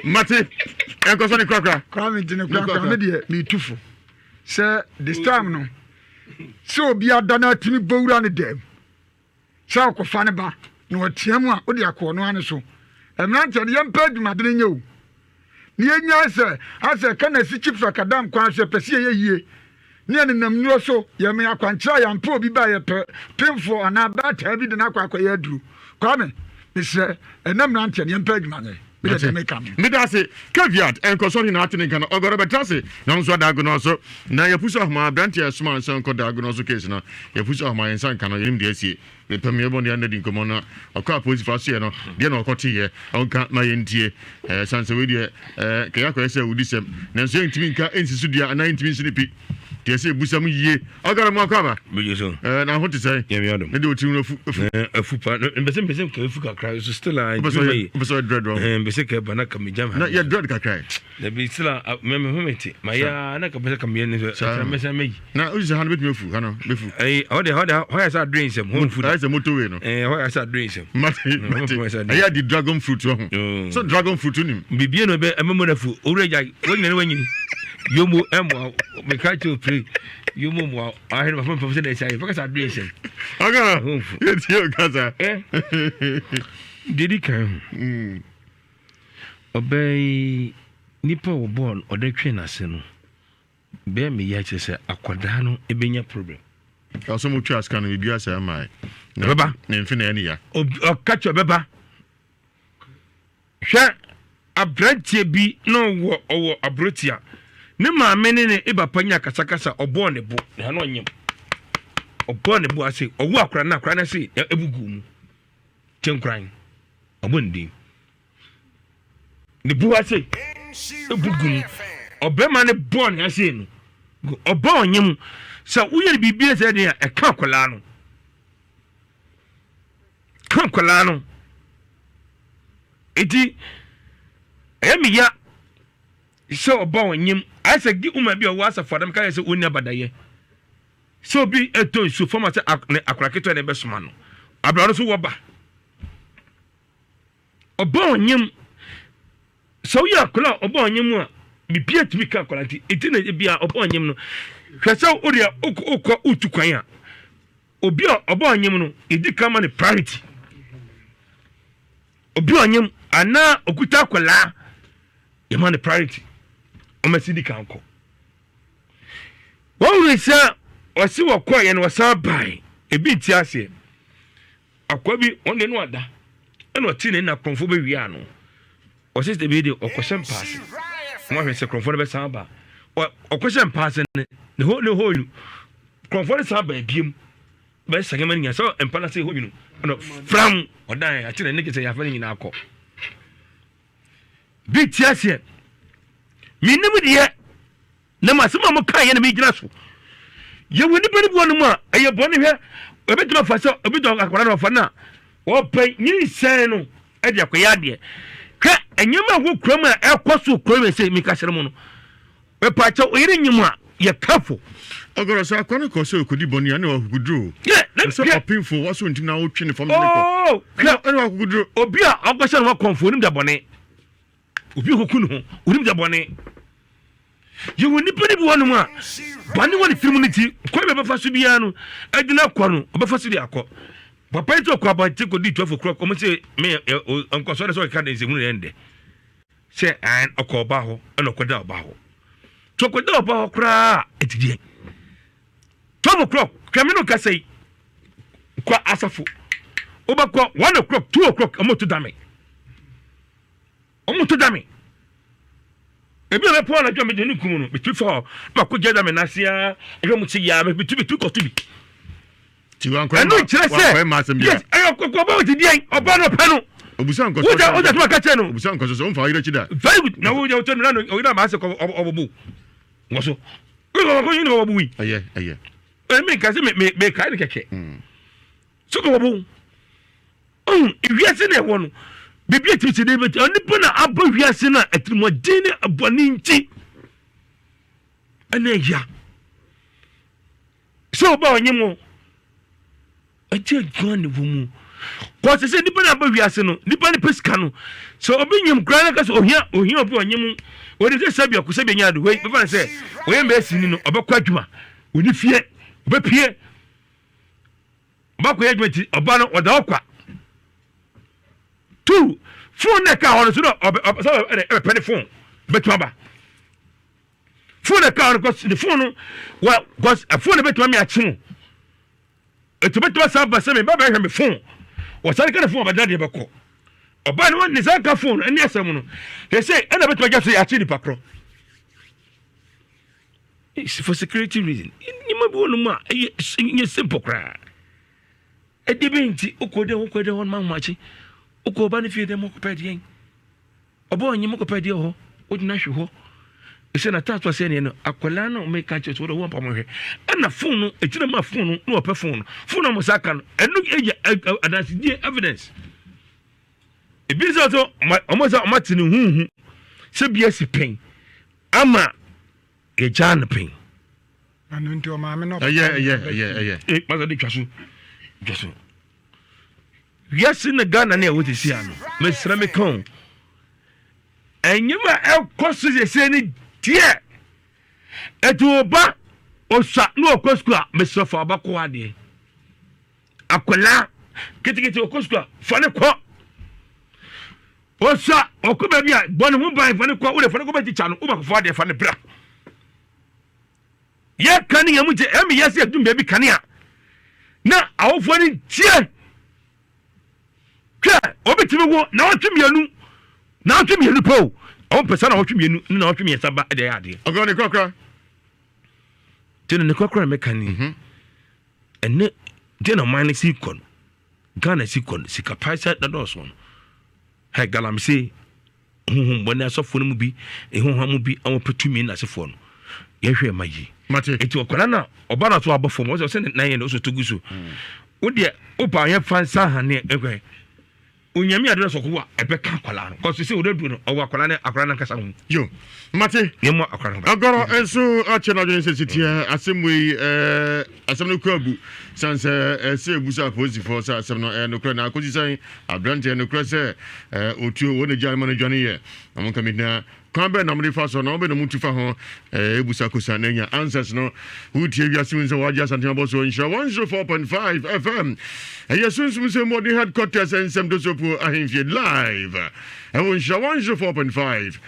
Mate, ɛnkɔ so ne korakora. Kwame nti ne korakora me deɛ metu fo sɛ this time no sɛ obi ada no atumi bɔwura ne dɛm sɛ ɔkɔfa ne ba na ɔtea mu a wode akɔ ɔno ano so. Mmeranteɛ no yɛmpɛ adwumadene nyɛ o na yɛnyae sɛ asɛ ɛka na asi chips akadam kwan so yɛpɛ sɛ yɛyɛ yie ne yɛnenam nnuro so yɛma yɛ akwankyerɛ a yɛampɛ obi ba yɛpɛ pemfoɔ anaa baataa bi de no akɔ akɔyɛ aduro. Kwame mesrɛ ɛnɛ mmeranteɛ no yɛmpɛ adwuma nyɛ. Mede deɛ meka no. Meda ase. Caveat, Nkɔsoɔ no nyinaa ate ne nka no, ɔgɔrɔ bɛtra ase na ɔno nso ada agonɔ so. Na yɛapu so ahoma, aberanteɛ a ɛsomaa no sɛ ɔnkɔ da agonɔ so case no, yɛapu so ahoma, yɛn nsa nka no, yɛnim deɛ asie. Mepɛ me yɛbɔ ne anna di nkɔmmɔ na ɔkɔ apolisifo asoɛ no deɛ na ɔkɔteeɛ ɔnka ma yɛntie. Ɛɛ sane sɛ wei deɛ ɛɛ kɛyɛ akɔyɛ sɛ awudisɛm nanso yɛntumi nka nsi so dua anaa yɛntumi nsi no pi. Nti ɛsɛ ebusam yie. Ɔgara mu akɔ aba. Bɛgye so. Ɛɛ na ho te sɛn? Nyame adom. Ne de ɔtiri no afu afu. Ɛɛ afu pa. Mbɛsɛ mbɛsɛ nka afu kakra so still a. Wopɛ sɛ wopɛ sɛ dread wɔ. Ɛɛ mbɛsɛ ka ba na ka me jam ha. Na yɛ dread kakra yi. Na bi still a mɛ mɛ ho mɛ te. Ma ya na ka bɛsɛ ka mɛ ne so. Ɛsɛ mbɛsɛ mɛ yi. Na o sɛ ha no bɛtumi afu ha no bɛfu. Ɛyi hɔ de hɔ de hɔ yɛ sɛ adoe nsɛm hɔ nfu. Ɛyɛ sɛ motorway no. Ɛɛ hɔ yɛ sɛ adoe nsɛm. Mate mate ɛyɛ adi dragon fruit wɔ ho. Sɛ dragon fruit nim. Bibie no bɛ ɛmɛ mu na fu owurɛ gya wɔn nyina ne wɔnyini yomo ɛmoa meka kyerɛ opire yomo moa ahene ma fam fam sɛ na ɛsɛ ayɛ fɛkɛ sɛ adoe nsɛm. Ɔka yɛtie ɔkasa. Deɛ di kan ho ɔbaa yi nipa a wɔbɔɔ no ɔde twe n'ase no. Bɛyɛ me ya kyerɛ sɛ akwadaa no bɛnya problem. Ɔsɛ mo twa sika no biribi asɛ ama ɛ. Ɛbɛba. Ne mfe na ɛne ya. Ɔka kyerɛ ɔbɛba. Hwɛ aberanteɛ bi na ɔwɔ ɔwɔ aburotia. Ne maame ne ne papa nya kasakasa ɔbɔɔ ne bo na ɛno ɔnyem. Ɔbɔɔ ne bo ase ɔwo akora no akora no ase ebugu mu. Kyenkran ɔbɔ ne din. Ne bu ase bu gu mu. Ɔbarima no bɔɔ ne ase no, ɔba ɔnye mu. Sɛ woyɛ no biribi sɛ deɛ a, ɛka akwadaa no. Ka akwadaa no. Eti ɛyɛ me ya sɛ ɔba ɔnye mu. Ayɛ sɛ gi uma bi a ɔwɔ asafo adam ka yɛ sɛ ɔnni abadayɛ. Sɛ obi ɛtɔ nsuo fam sɛ akwadaa ketewa na ɛbɛsoma no. Abira no so wɔ ba. Ɔba ɔnyem sɛ woyɛ akwadaa a ɔba ɔnyem a biribi atumi ka akwadaa nti nti na ebi a ɔba ɔnyem no hwɛ sɛ wodeɛ wokɔ wotu kwan a obi a ɔba ɔnyem no yɛdi kan ma no priority obi a ɔnyem anaa okuta akwadaa yɛma no priority ɔma si di kan kɔ wɔn wuli sɛ ɔsi wɔkɔ yɛn wɔsan bae ebi nti aseɛ. Akoa bi, ɔno deɛ no ada, ɛna ɔte ne nna korɔmfoɔ bɛwia no. Ɔsɛ sɛ bi deɛ ɔkɔhyɛ mpaase na wahwɛ sɛ korɔmfoɔ no bɛsan aba. Ɔkɔhyɛ mpaase no, ne hɔ ne hɔ nu. Korɔmfoɔ no san ba abiem bɛsa nneɛma no nyinaa sɛ mpa no ase hɔ nwunu. Ɛna fram ɔdan akyi na ne kyɛ sɛ yɛafa no nyinaa kɔ. Bi te aseɛ. Menim deɛ Na m'asɛm a mokaeɛ na megyina so. Yɛwɔ nnipa no bi wɔnom a ɛyɛ bɔne hwɛ ɛbɛtumi afa sɛ obi dɔ akwadaa no ɔfa no a ɔpɛ nyinsɛn no ɛde akɔyɛ adeɛ hwɛ nneɛma a ɛwɔ kurom a ɛkɔ so kurom sɛ meka kyerɛ mo no mepaakyɛ oyere nyim a yɛ careful. Ɔgɔrɔ sɛ akwa no kɔ sɛ ɔkɔdi bɔne a ne wakokoduro sɛ ɔpemfo waso ntim na wotwe ne fam ne kɔ ɛne wakokoduro obi a ɔkɔhyɛ no wakɔmfo onim da bɔne Obi okoku ne ho, onim sɛ bɔne. Yɛwɔ nnipa no bi wɔnom a bɔne wɔ ne tirim no nti, kwan bi a ɔbɛfa so biara no, ɛde no akɔ no, ɔbɛfa so de akɔ. Papa yi sɛ ɔkɔ abɔnten kɔdi 12 o'clock, wɔn sɛ me nkɔsɔ de sɛ ɔkeka de nsɛmhunu na ɛndɛ. Sɛ ɛn ɔkɔ ɔbaa hɔ, ɛna ɔkɔda ɔbaa hɔ. Tí ɔkɔda ɔbaa hɔ koraa, ɛti deɛ. 12 o'clock, hwɛ me no kasa yi, kɔ asafo. Wobɛkɔ 1 o'clock, 2 o'clock, ɔmo to dame. Wɔn to dame. Ebi a mɛpɔn anadwo a mede ne kum no, metumi fa hɔ ma kɔ gya dame n'ase ara, ɛhwɛ mo ti yia, metumi metumi kɔto bi. Ɛno nkyerɛ sɛ yes ɛyɛ ɔkɔkɔ ɔba ɔte deɛn ɔba no ɔpɛ no. Obusa nkɔsɔ sɛ wogya tuma kakyɛ no. Obusa nkɔsɔ sɛ ɔnfa ɔyere akyi da. Very good na wogya wotɔ no na ɔyere ama asɛ kɔ ɔbɔbo wɔ so. Wogya wɔkɔ yi na ɔbɔbo yi. Ɛyɛ ɛyɛ. Ɛmi nka sɛ me me me kae no kɛkɛ. So kɔ wɔbo. Ɔhu, wiase na ɛwɔ no, biribi a ɛtumi sɛ dɛn bɛti, onipa na aba wiase no a atirimuɔden ne bɔne nti ɛna ɛya sɛ ɔba ɔnye mo ɛgye adwuma ne wɔ mu kɔsɛ sɛ nipa na aba wiase no nipa ne pɛ sika no sɛ obi nyim koraa na ka sɛ ohia ohia obi ɔnye mu wɔde sɛ sɛbi ɔkò sɛbi anya ade wei bɛfa no sɛ ɔyɛ mbɛɛsi ni no ɔbɛkɔ adwuma ɔni fie ɔbɛpie Ɔba kɔyɛ adwuma nti ɔba no ɔda hɔ kwa. Tu fon na ɛka hɔ no so na ɔbɛ ɔbɛ sɛ ɔbɛ ɛbɛpɛ ne fon bɛtuma aba. Fon na ɛka hɔ no kɔs ne fon no wa kɔs fon no bɛtuma mi akye no. Etu bɛtuma san ba sɛ mi ba bɛhwɛ mi fon. Wɔsan ka ne fon ɔbɛda deɛ bɛkɔ. Ɔba no ne san ka fon ɛne asɛm no. Ɛsɛ ɛna bɛtuma gya so yɛ akye nipa korɔ. It's for security reason. Nneɛma bi wɔ nom a ɛyɛ nyɛ simple koraa. Ɛde bi nti wokɔ dɛ wokɔ dɛ hɔ nom ahomakye. Wokɔ ɔba no fie dɛ mokɔpɛ deɛn. Ɔba ɔnye mokɔpɛ deɛ hɔ. Wogyina hwe hɔ. Ɛsɛ na tato asɛ neɛ no akwadaa no meka kyerɛ sɛ wɔde wɔn mpam hwɛ ɛna phone no ɛkyerɛ ma phone no na wɔpɛ phone no phone no mo sa ka no ɛno ɛyɛ adansedie evidence ebi sɛ sɛ ɔmo sɛ ɔmo ate ne huhu sɛ bi asi pɛn ama yɛgyaa no pɛn. Ɛno nti ɔmaame no. Ɛyɛ ɛyɛ ɛyɛ ɛyɛ. Ee pasa de twa so twa so wiase na Ghana ne ɛwɔ sisi ano mesrɛ me ka o. Nneɛma a ɛkɔ so sɛsɛ no deɛ, ɛti wo ba ɔsua na ɔkɔ sukuu a, mesrɛ fa ɔba kɔ adeɛ. Akwadaa ketekete ɔkɔ sukuu a, fa ne kɔ. Ɔsua ɔkɔ baabi a, bɔ ne ho ban fa ne kɔ. Wode fa ne kɔ bɛ tikya no, wobɛkɔfo adeɛ fa ne bra. Yɛka ne yɛn mu kyɛ, ɛmi yɛ sɛ yɛdum baabi kanea na awofoɔ no ntie. Hwɛ, obi tumi wo naawɔtwe mmienu, naawɔtwe mmienu pɛ o. Ɔmo pɛ sɛ naawɔtwe mmienu ne naawɔtwe mmiɛnsa ba de ayɛ adeɛ. Ɔkɔ ne korakora. Nti no ne korakora na mɛka ni. Mhm. Ɛnɛ deɛ na ɔman no si kɔ no, Ghana si kɔ no, sika pae sɛ dɔdɔɔso no. Hɛ galamsey. Honhommɔne asɔfoɔ no mu bi, ehonhom mu bi a wɔpɛ tumi no asefoɔ no, yɛhwɛ ma yi. Mate. Nti ɔkwadaa no a ɔba no so abɔ fam, ɔsɛ ɔsɛ ne nan yɛ no ɔsɛ ɔtɔ gu so. Mm. Wo deɛ wopa yɛ fa nsa haneɛ ɛkɔ Onyame ade no sɔko a ɛbɛka akwadaa no. Kɔso sɛ ɔdɔ duro no ɔwɔ akwadaa no akwadaa no ankasa ho. Yo, mate. Yɛn mu akwadaa no. Agorɔ nso akyɛ n'adwene sɛ sitiɛ asɛm wei ɛɛ asɛm no kɔ abu san sɛ ɛsɛ ebu sɛ apolisifoɔ sɛ asɛm no ɛyɛ nokorɛ na akɔsi sɛn Aberanteɛ, nokorɛ sɛ ɔtuo wɔ n'agya no ma no dwane yɛ, na monka me hina, kwan bɛn na mode fa so, na wɔbɛ na mutu fa ho, ɛbusa kosa na anya answers no, wotie wiase mu nsɛm wɔagye Asante abɔ soɔ, Nhyira 104.5 FM, ɛyɛ Sunsum Nsɛm Mmɔden Headquarters nsɛm dosopuo ahemfie live, ɛwɔ Nhyira 104.5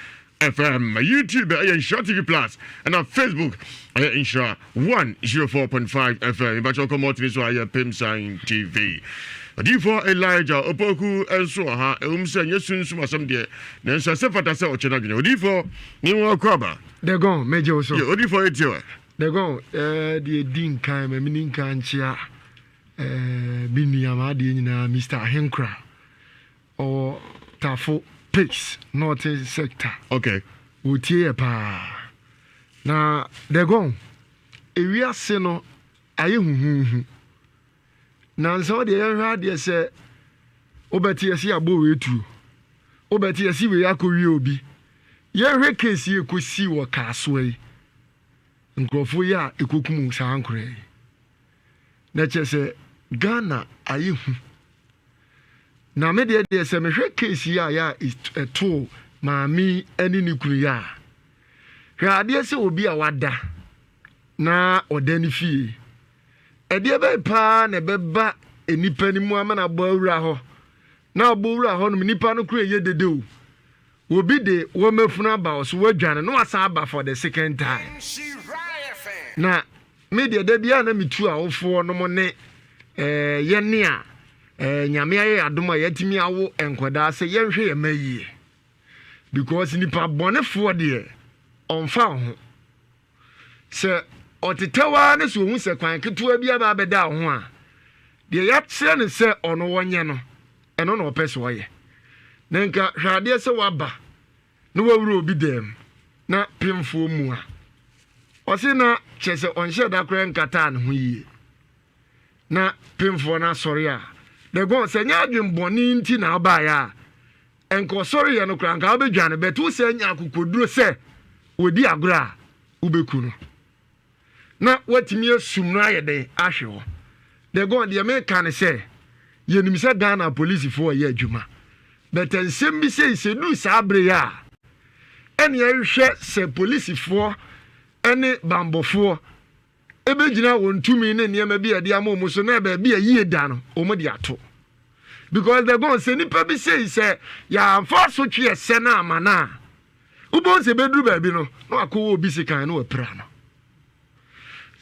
FM, YouTube ɛyɛ Nhyira TV Plus, ɛna Facebook ɛyɛ Nhyira 104.5 FM. Mepakyɛw kɔ mɔtene so a ɛyɛ Pemsan TV. Odiyifoɔ Elijah Opoku nso wɔ ha, ɛwom sɛ ɛnyɛ sunsum asɛm deɛ, nanso ɛsɛ fata sɛ ɔkyɛ n'adwene. Odiyifoɔ, ne ho akɔ aba. Dagon, mɛgye wo so. Yɛ odiyifoɔ yɛ tie wa. Dagon, ɛɛ deɛ di nkan, ma mini nkan nkyea ɛɛ me nua m'adeɛ nyinaa Mr. Ahenkura. Ɔwɔ Tafo Pace Northern Sector. Okay. Wɔtie yɛ paa. Na Dagon, ewiase no ayɛ huhuuhu. Nansa wo deɛ yɛnhwɛ adeɛ sɛ wobɛte yɛse yɛabɔ wei tuo. Wobɛte yɛse wei akɔwie obi. Yɛnhwɛ case yi ɛkɔsii wɔ Kasoa yi. Nkurɔfoɔ yi a ɛkɔkum saa nkoraa yi. Na kyerɛ sɛ Ghana ayɛ hu. Na me deɛ deɛ sɛ mehwɛ case yi a yɛ a ɛtoo maame yi ne ne kunu yi a, hwɛ adeɛ sɛ obi a wada na ɔda ne fie. Ɛdeɛ bɛyɛ paa na ɛbɛba nnipa no mu ama no abɔ awura hɔ. Na abɔ wura hɔ nom nipa no koro ɛyɛ dede o. Obi de wɔn afunu aba ɔso wadwane na wasan aba for the second time. Na Me deɛ da biara na metu awofoɔ nom ne eh, yɛne a eh, Nyame ayɛ yɛn adom a yɛatumi awo nkwadaa sɛ yɛnhwɛ yɛn mma yie because nipa bɔnefoɔ deɛ ɔmfa wo ho sɛ ɔtetɛw ara ne sɛ ɔhu sɛ kwan ketewa bi aba abɛda wo ho a deɛ yɛakyerɛ no sɛ ɔno wɔnyɛ no ɛno na ɔpɛ sɛ ɔyɛ na nka hwɛ adeɛ sɛ waba na wawura obi dan mu na pemfoɔ mua. Ɔse na kyerɛ sɛ ɔnhyɛ da koraa nkataa ne ho yie. Na pemfoɔ no asɔre a, the God sɛ nyɛ adwen bɔne nti na abaeɛ a, nka ɔsɔreyɛ no koraa nka wobɛdwane bɛte wo sɛ anya akokoduro sɛ wɔdi agorɔ a wobɛku no. na watumi asum no ayɛ dɛn ahwe hɔ. The God deɛ meka ne sɛ yɛnim sɛ Ghana apolisifoɔ yɛ adwuma but nsɛm bi sei sɛ duru saa bere yi a ɛne ɛhwɛ sɛ polisifoɔ ne bambɔfoɔ ɛbɛgyina wɔn tumi ne nneɛma bi a ɛde ama wɔn so na baabi a yie da no wɔn de ato because the God sɛ nipa bi sei sɛ yɛamfa asotwe ɛsɛ no ama no a Wobɛhu sɛ ɛbɛduru baabi no, na wakɔwɔ obi sekan na wapira no.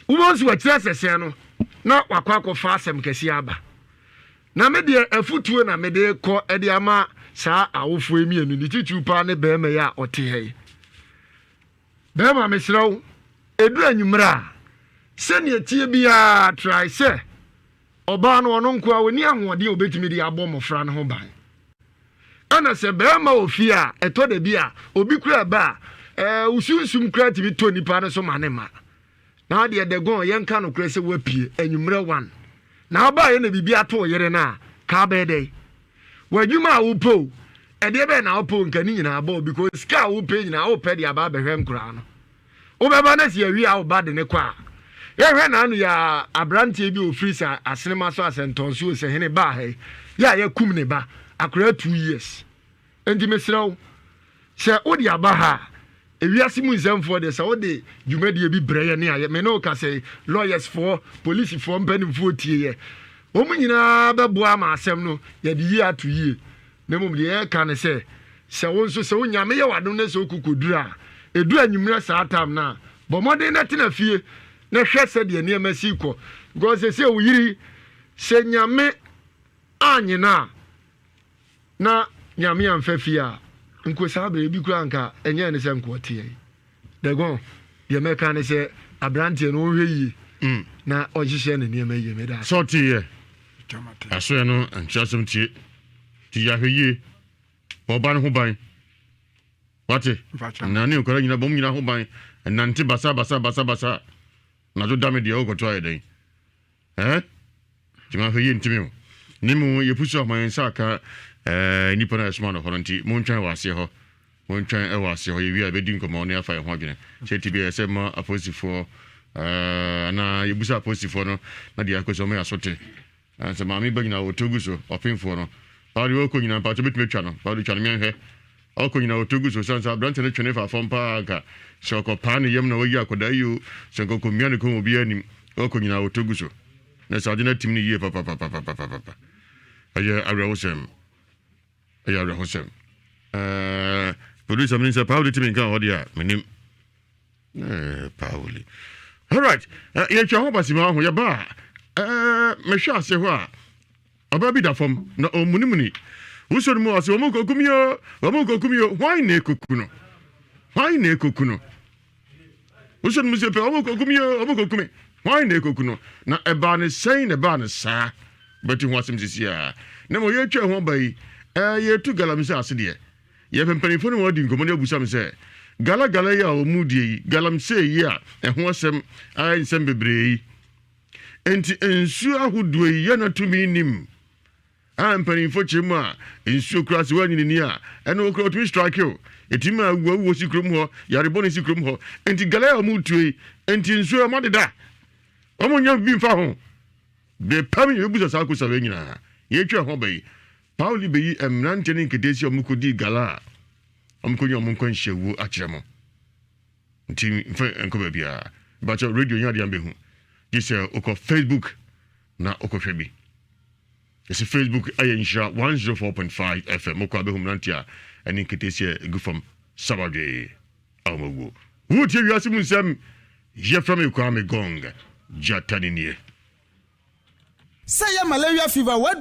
Wobɛhu sɛ wakyiri asɛsɛɛ no, na wakɔ akɔfa asɛm kɛseɛ aba. Na me deɛ afutuo na mede kɔ de ama saa awofoɔ yi mmienu, ne titiriw paa ne bɛrima yi a ɔte ha yi. Bɛrima mesrɛ wo, ɛduru anwummerɛ a, sɛnea ɛteɛ biara trae sɛ ɔbaa no ɔno nko a ɔni ahoɔden a ɔbɛtumi de abɔ mmɔfra no ho ban. Ɛna sɛ bɛrima wɔ fie a, ɛtɔ da bi a, obi kura ba a, Ɛɛ wo sunsum koraa tumi tɔ nipa no so ma ne ma. Na adeɛ dɛgɔn yɛnka nokorɛ sɛ woapue anwummerɛ one. Na wobaeɛ na biribi ato wo yere no a, ka bɛyɛ dɛn? W'adwuma a wopɛ o, ɛdeɛ bɛn na wopɛ o, nka ne nyinaa bɔ o because sika a wopɛ nyinaa wopɛ de aba abɛhwɛ nkoraa no. Wobɛba na sɛ yɛwie a wo ba de ne kɔ a, yɛhwɛ n'ano yɛ a aberanteɛ bi a ɔfiri sɛ asenema so asɛntɔnso o sɛ hene baa ha yi, yɛ a yɛkum ne ba, akoraa 2 years. Enti mesrɛ wo, sɛ wode aba ha a, ewiase mu nsɛmfoɔ deɛ, sɛ wode dwumadie bi brɛ yɛ ne ayɛ, me ne wo kasa yi, lawyers foɔ, polisifoɔ, mpanimfoɔ tie yɛ. Wɔn nyinaa bɛboa ama asɛm no yɛde yie ato yie. Na mmom deɛ yɛreka ne sɛ, sɛ wo nso sɛ wo Nyame yɛ w'adom na sɛ wokɔ kɔduru a, ɛduru anwummerɛ saa time no a, bɔ mmɔden na tena fie na hwɛ sɛdeɛ nneɛma si kɔ. Because sɛsɛ wo yere sɛ Nyame annye no a, na Nyame amfa fie a, nko saa berɛ ebi koraa nka ɛnyɛɛ ne sɛ nko ɔteɛ yi. Dagon, deɛ mɛka ne sɛ aberanteɛ no ɔnhwɛ yie mm. na ɔnhyehyɛ ne nneɛma yie meda ase. Sɛ ɔteeɛ asoɛ no nkyerɛ asɛm tie nti yɛ ahwɛ yie bɔ ɔba no ho ban wate na ne nkwadaa nyina bɔm nyina ho ban ɛnante basa basa basa basa na so da me deɛ wokɔto ayɛ dɛn. Eh? Nti mahwɛ yie ntimi o. Ne mu yɛpu so ama yɛn nsa aka eh, nnipa no a yɛsoma no hɔ no nti montwɛn wɔ aseɛ hɔ. Montwɛn wɔ aseɛ hɔ yɛwie a yɛbɛdi nkɔmmɔ ne afa yɛn ho adwene. Sɛ ti bi ɛyɛ sɛ ma apolisifoɔ eh, anaa yɛbusa apolisifoɔ no na deɛ akɔ so ɔma yɛ aso te. Eh, sɛ maame ba nyinaa wɔtɔ gu so ɔpemfoɔ no. Paa deɛ ɔkɔ nyinaa mpakyɛ bɛtumi atwa no. Paa deɛ twa no meɛnhwɛ. Ɔkɔ nyina ɔtɔ gu so osiane sɛ aberantsɛ no twe ne fa fam paa anka sɛ ɔkɔpaa ne yam na oeyi akɔdaa yi o, sɛ nka ɔkɔmia ne kɔn mu obiara nnim. Ɔkɔ nyina ɔtɔ gu so. Na sɛ adze no atsim no yie papapapapapapa. Ɛyɛ awerɛhosɛm. Ɛyɛ awerɛhosɛm. Ɛɛ, producer menim sɛ Pauli tumi nka wɔ hɔ deɛ a, menim. Ɛɛ, Pauli. Alright, yɛtwa ho basima ho yɛba a, ɛɛ, mehwɛ ase hɔ a, Ɔbaa bi da fam, na ɔremunimuni. Wosɔ no mu a, ɔse, Wɔn rekɔku me o! Wɔn rekɔku me o! Hwan na ɛrekɔku no? Hwan na ɛrekɔku no? Wosɔ no mu sɛ pɛ, wɔn rekɔku me o! Wɔn rekɔku me! Hwan na ɛrekɔku no? Na ɛbaa no sɛn na ɛbaa no saa? Bɛte ho asɛm sisi a. Na mmom yɛretwa ho aba yi, ɛɛ yɛretu galamsey ase deɛ. Yɛpɛ mpanimfoɔ ne wɔn adi nkɔmmɔ ne abusa me sɛ, gala gala yi a wɔn redie yi, galamsey yi a ɛho asɛm ayɛ nsɛm bebree yi, Enti nsuo ahodoɔ yi yɛ na tumi nnim a mpanimfoɔ kyerɛ mu a nsuo koraa sɛ woanyini ni a ɛno wo koraa ɔtumi strike o ɛtumi ma awuawuo si kurom hɔ yare bɔne si kurom hɔ enti galaya a wɔretuo yi enti nsuo a wɔadeda wɔn nyɛ bi mfa ho bepam yɛbɛbusa saa kosa wei nyinaa yɛtwa ho ba yi Pauli bɛyi mmeranteɛ ne nketeesi a wɔkɔdii gala a wɔkɔnya wɔn nkwanhyiawuo akyerɛ mo. Nti mfa nkɔ baabiara. Mpakyɛw radio nyɛ adeɛ a mbɛhu. Gye sɛ wokɔ Facebook na wokɔhwɛ bi. Yɛsɛ Facebook ɛyɛ Nhyira 104.5 FM. Wokɔ abɛhu mmeranteɛ a ɛne nketeesia egu fam sabadwee a wɔn awuo. Wotie wiase mu nsɛm. Yɛfrɛ me Kwame Gong. Gyata ne nie. Sɛ yɛ malaria fever wa.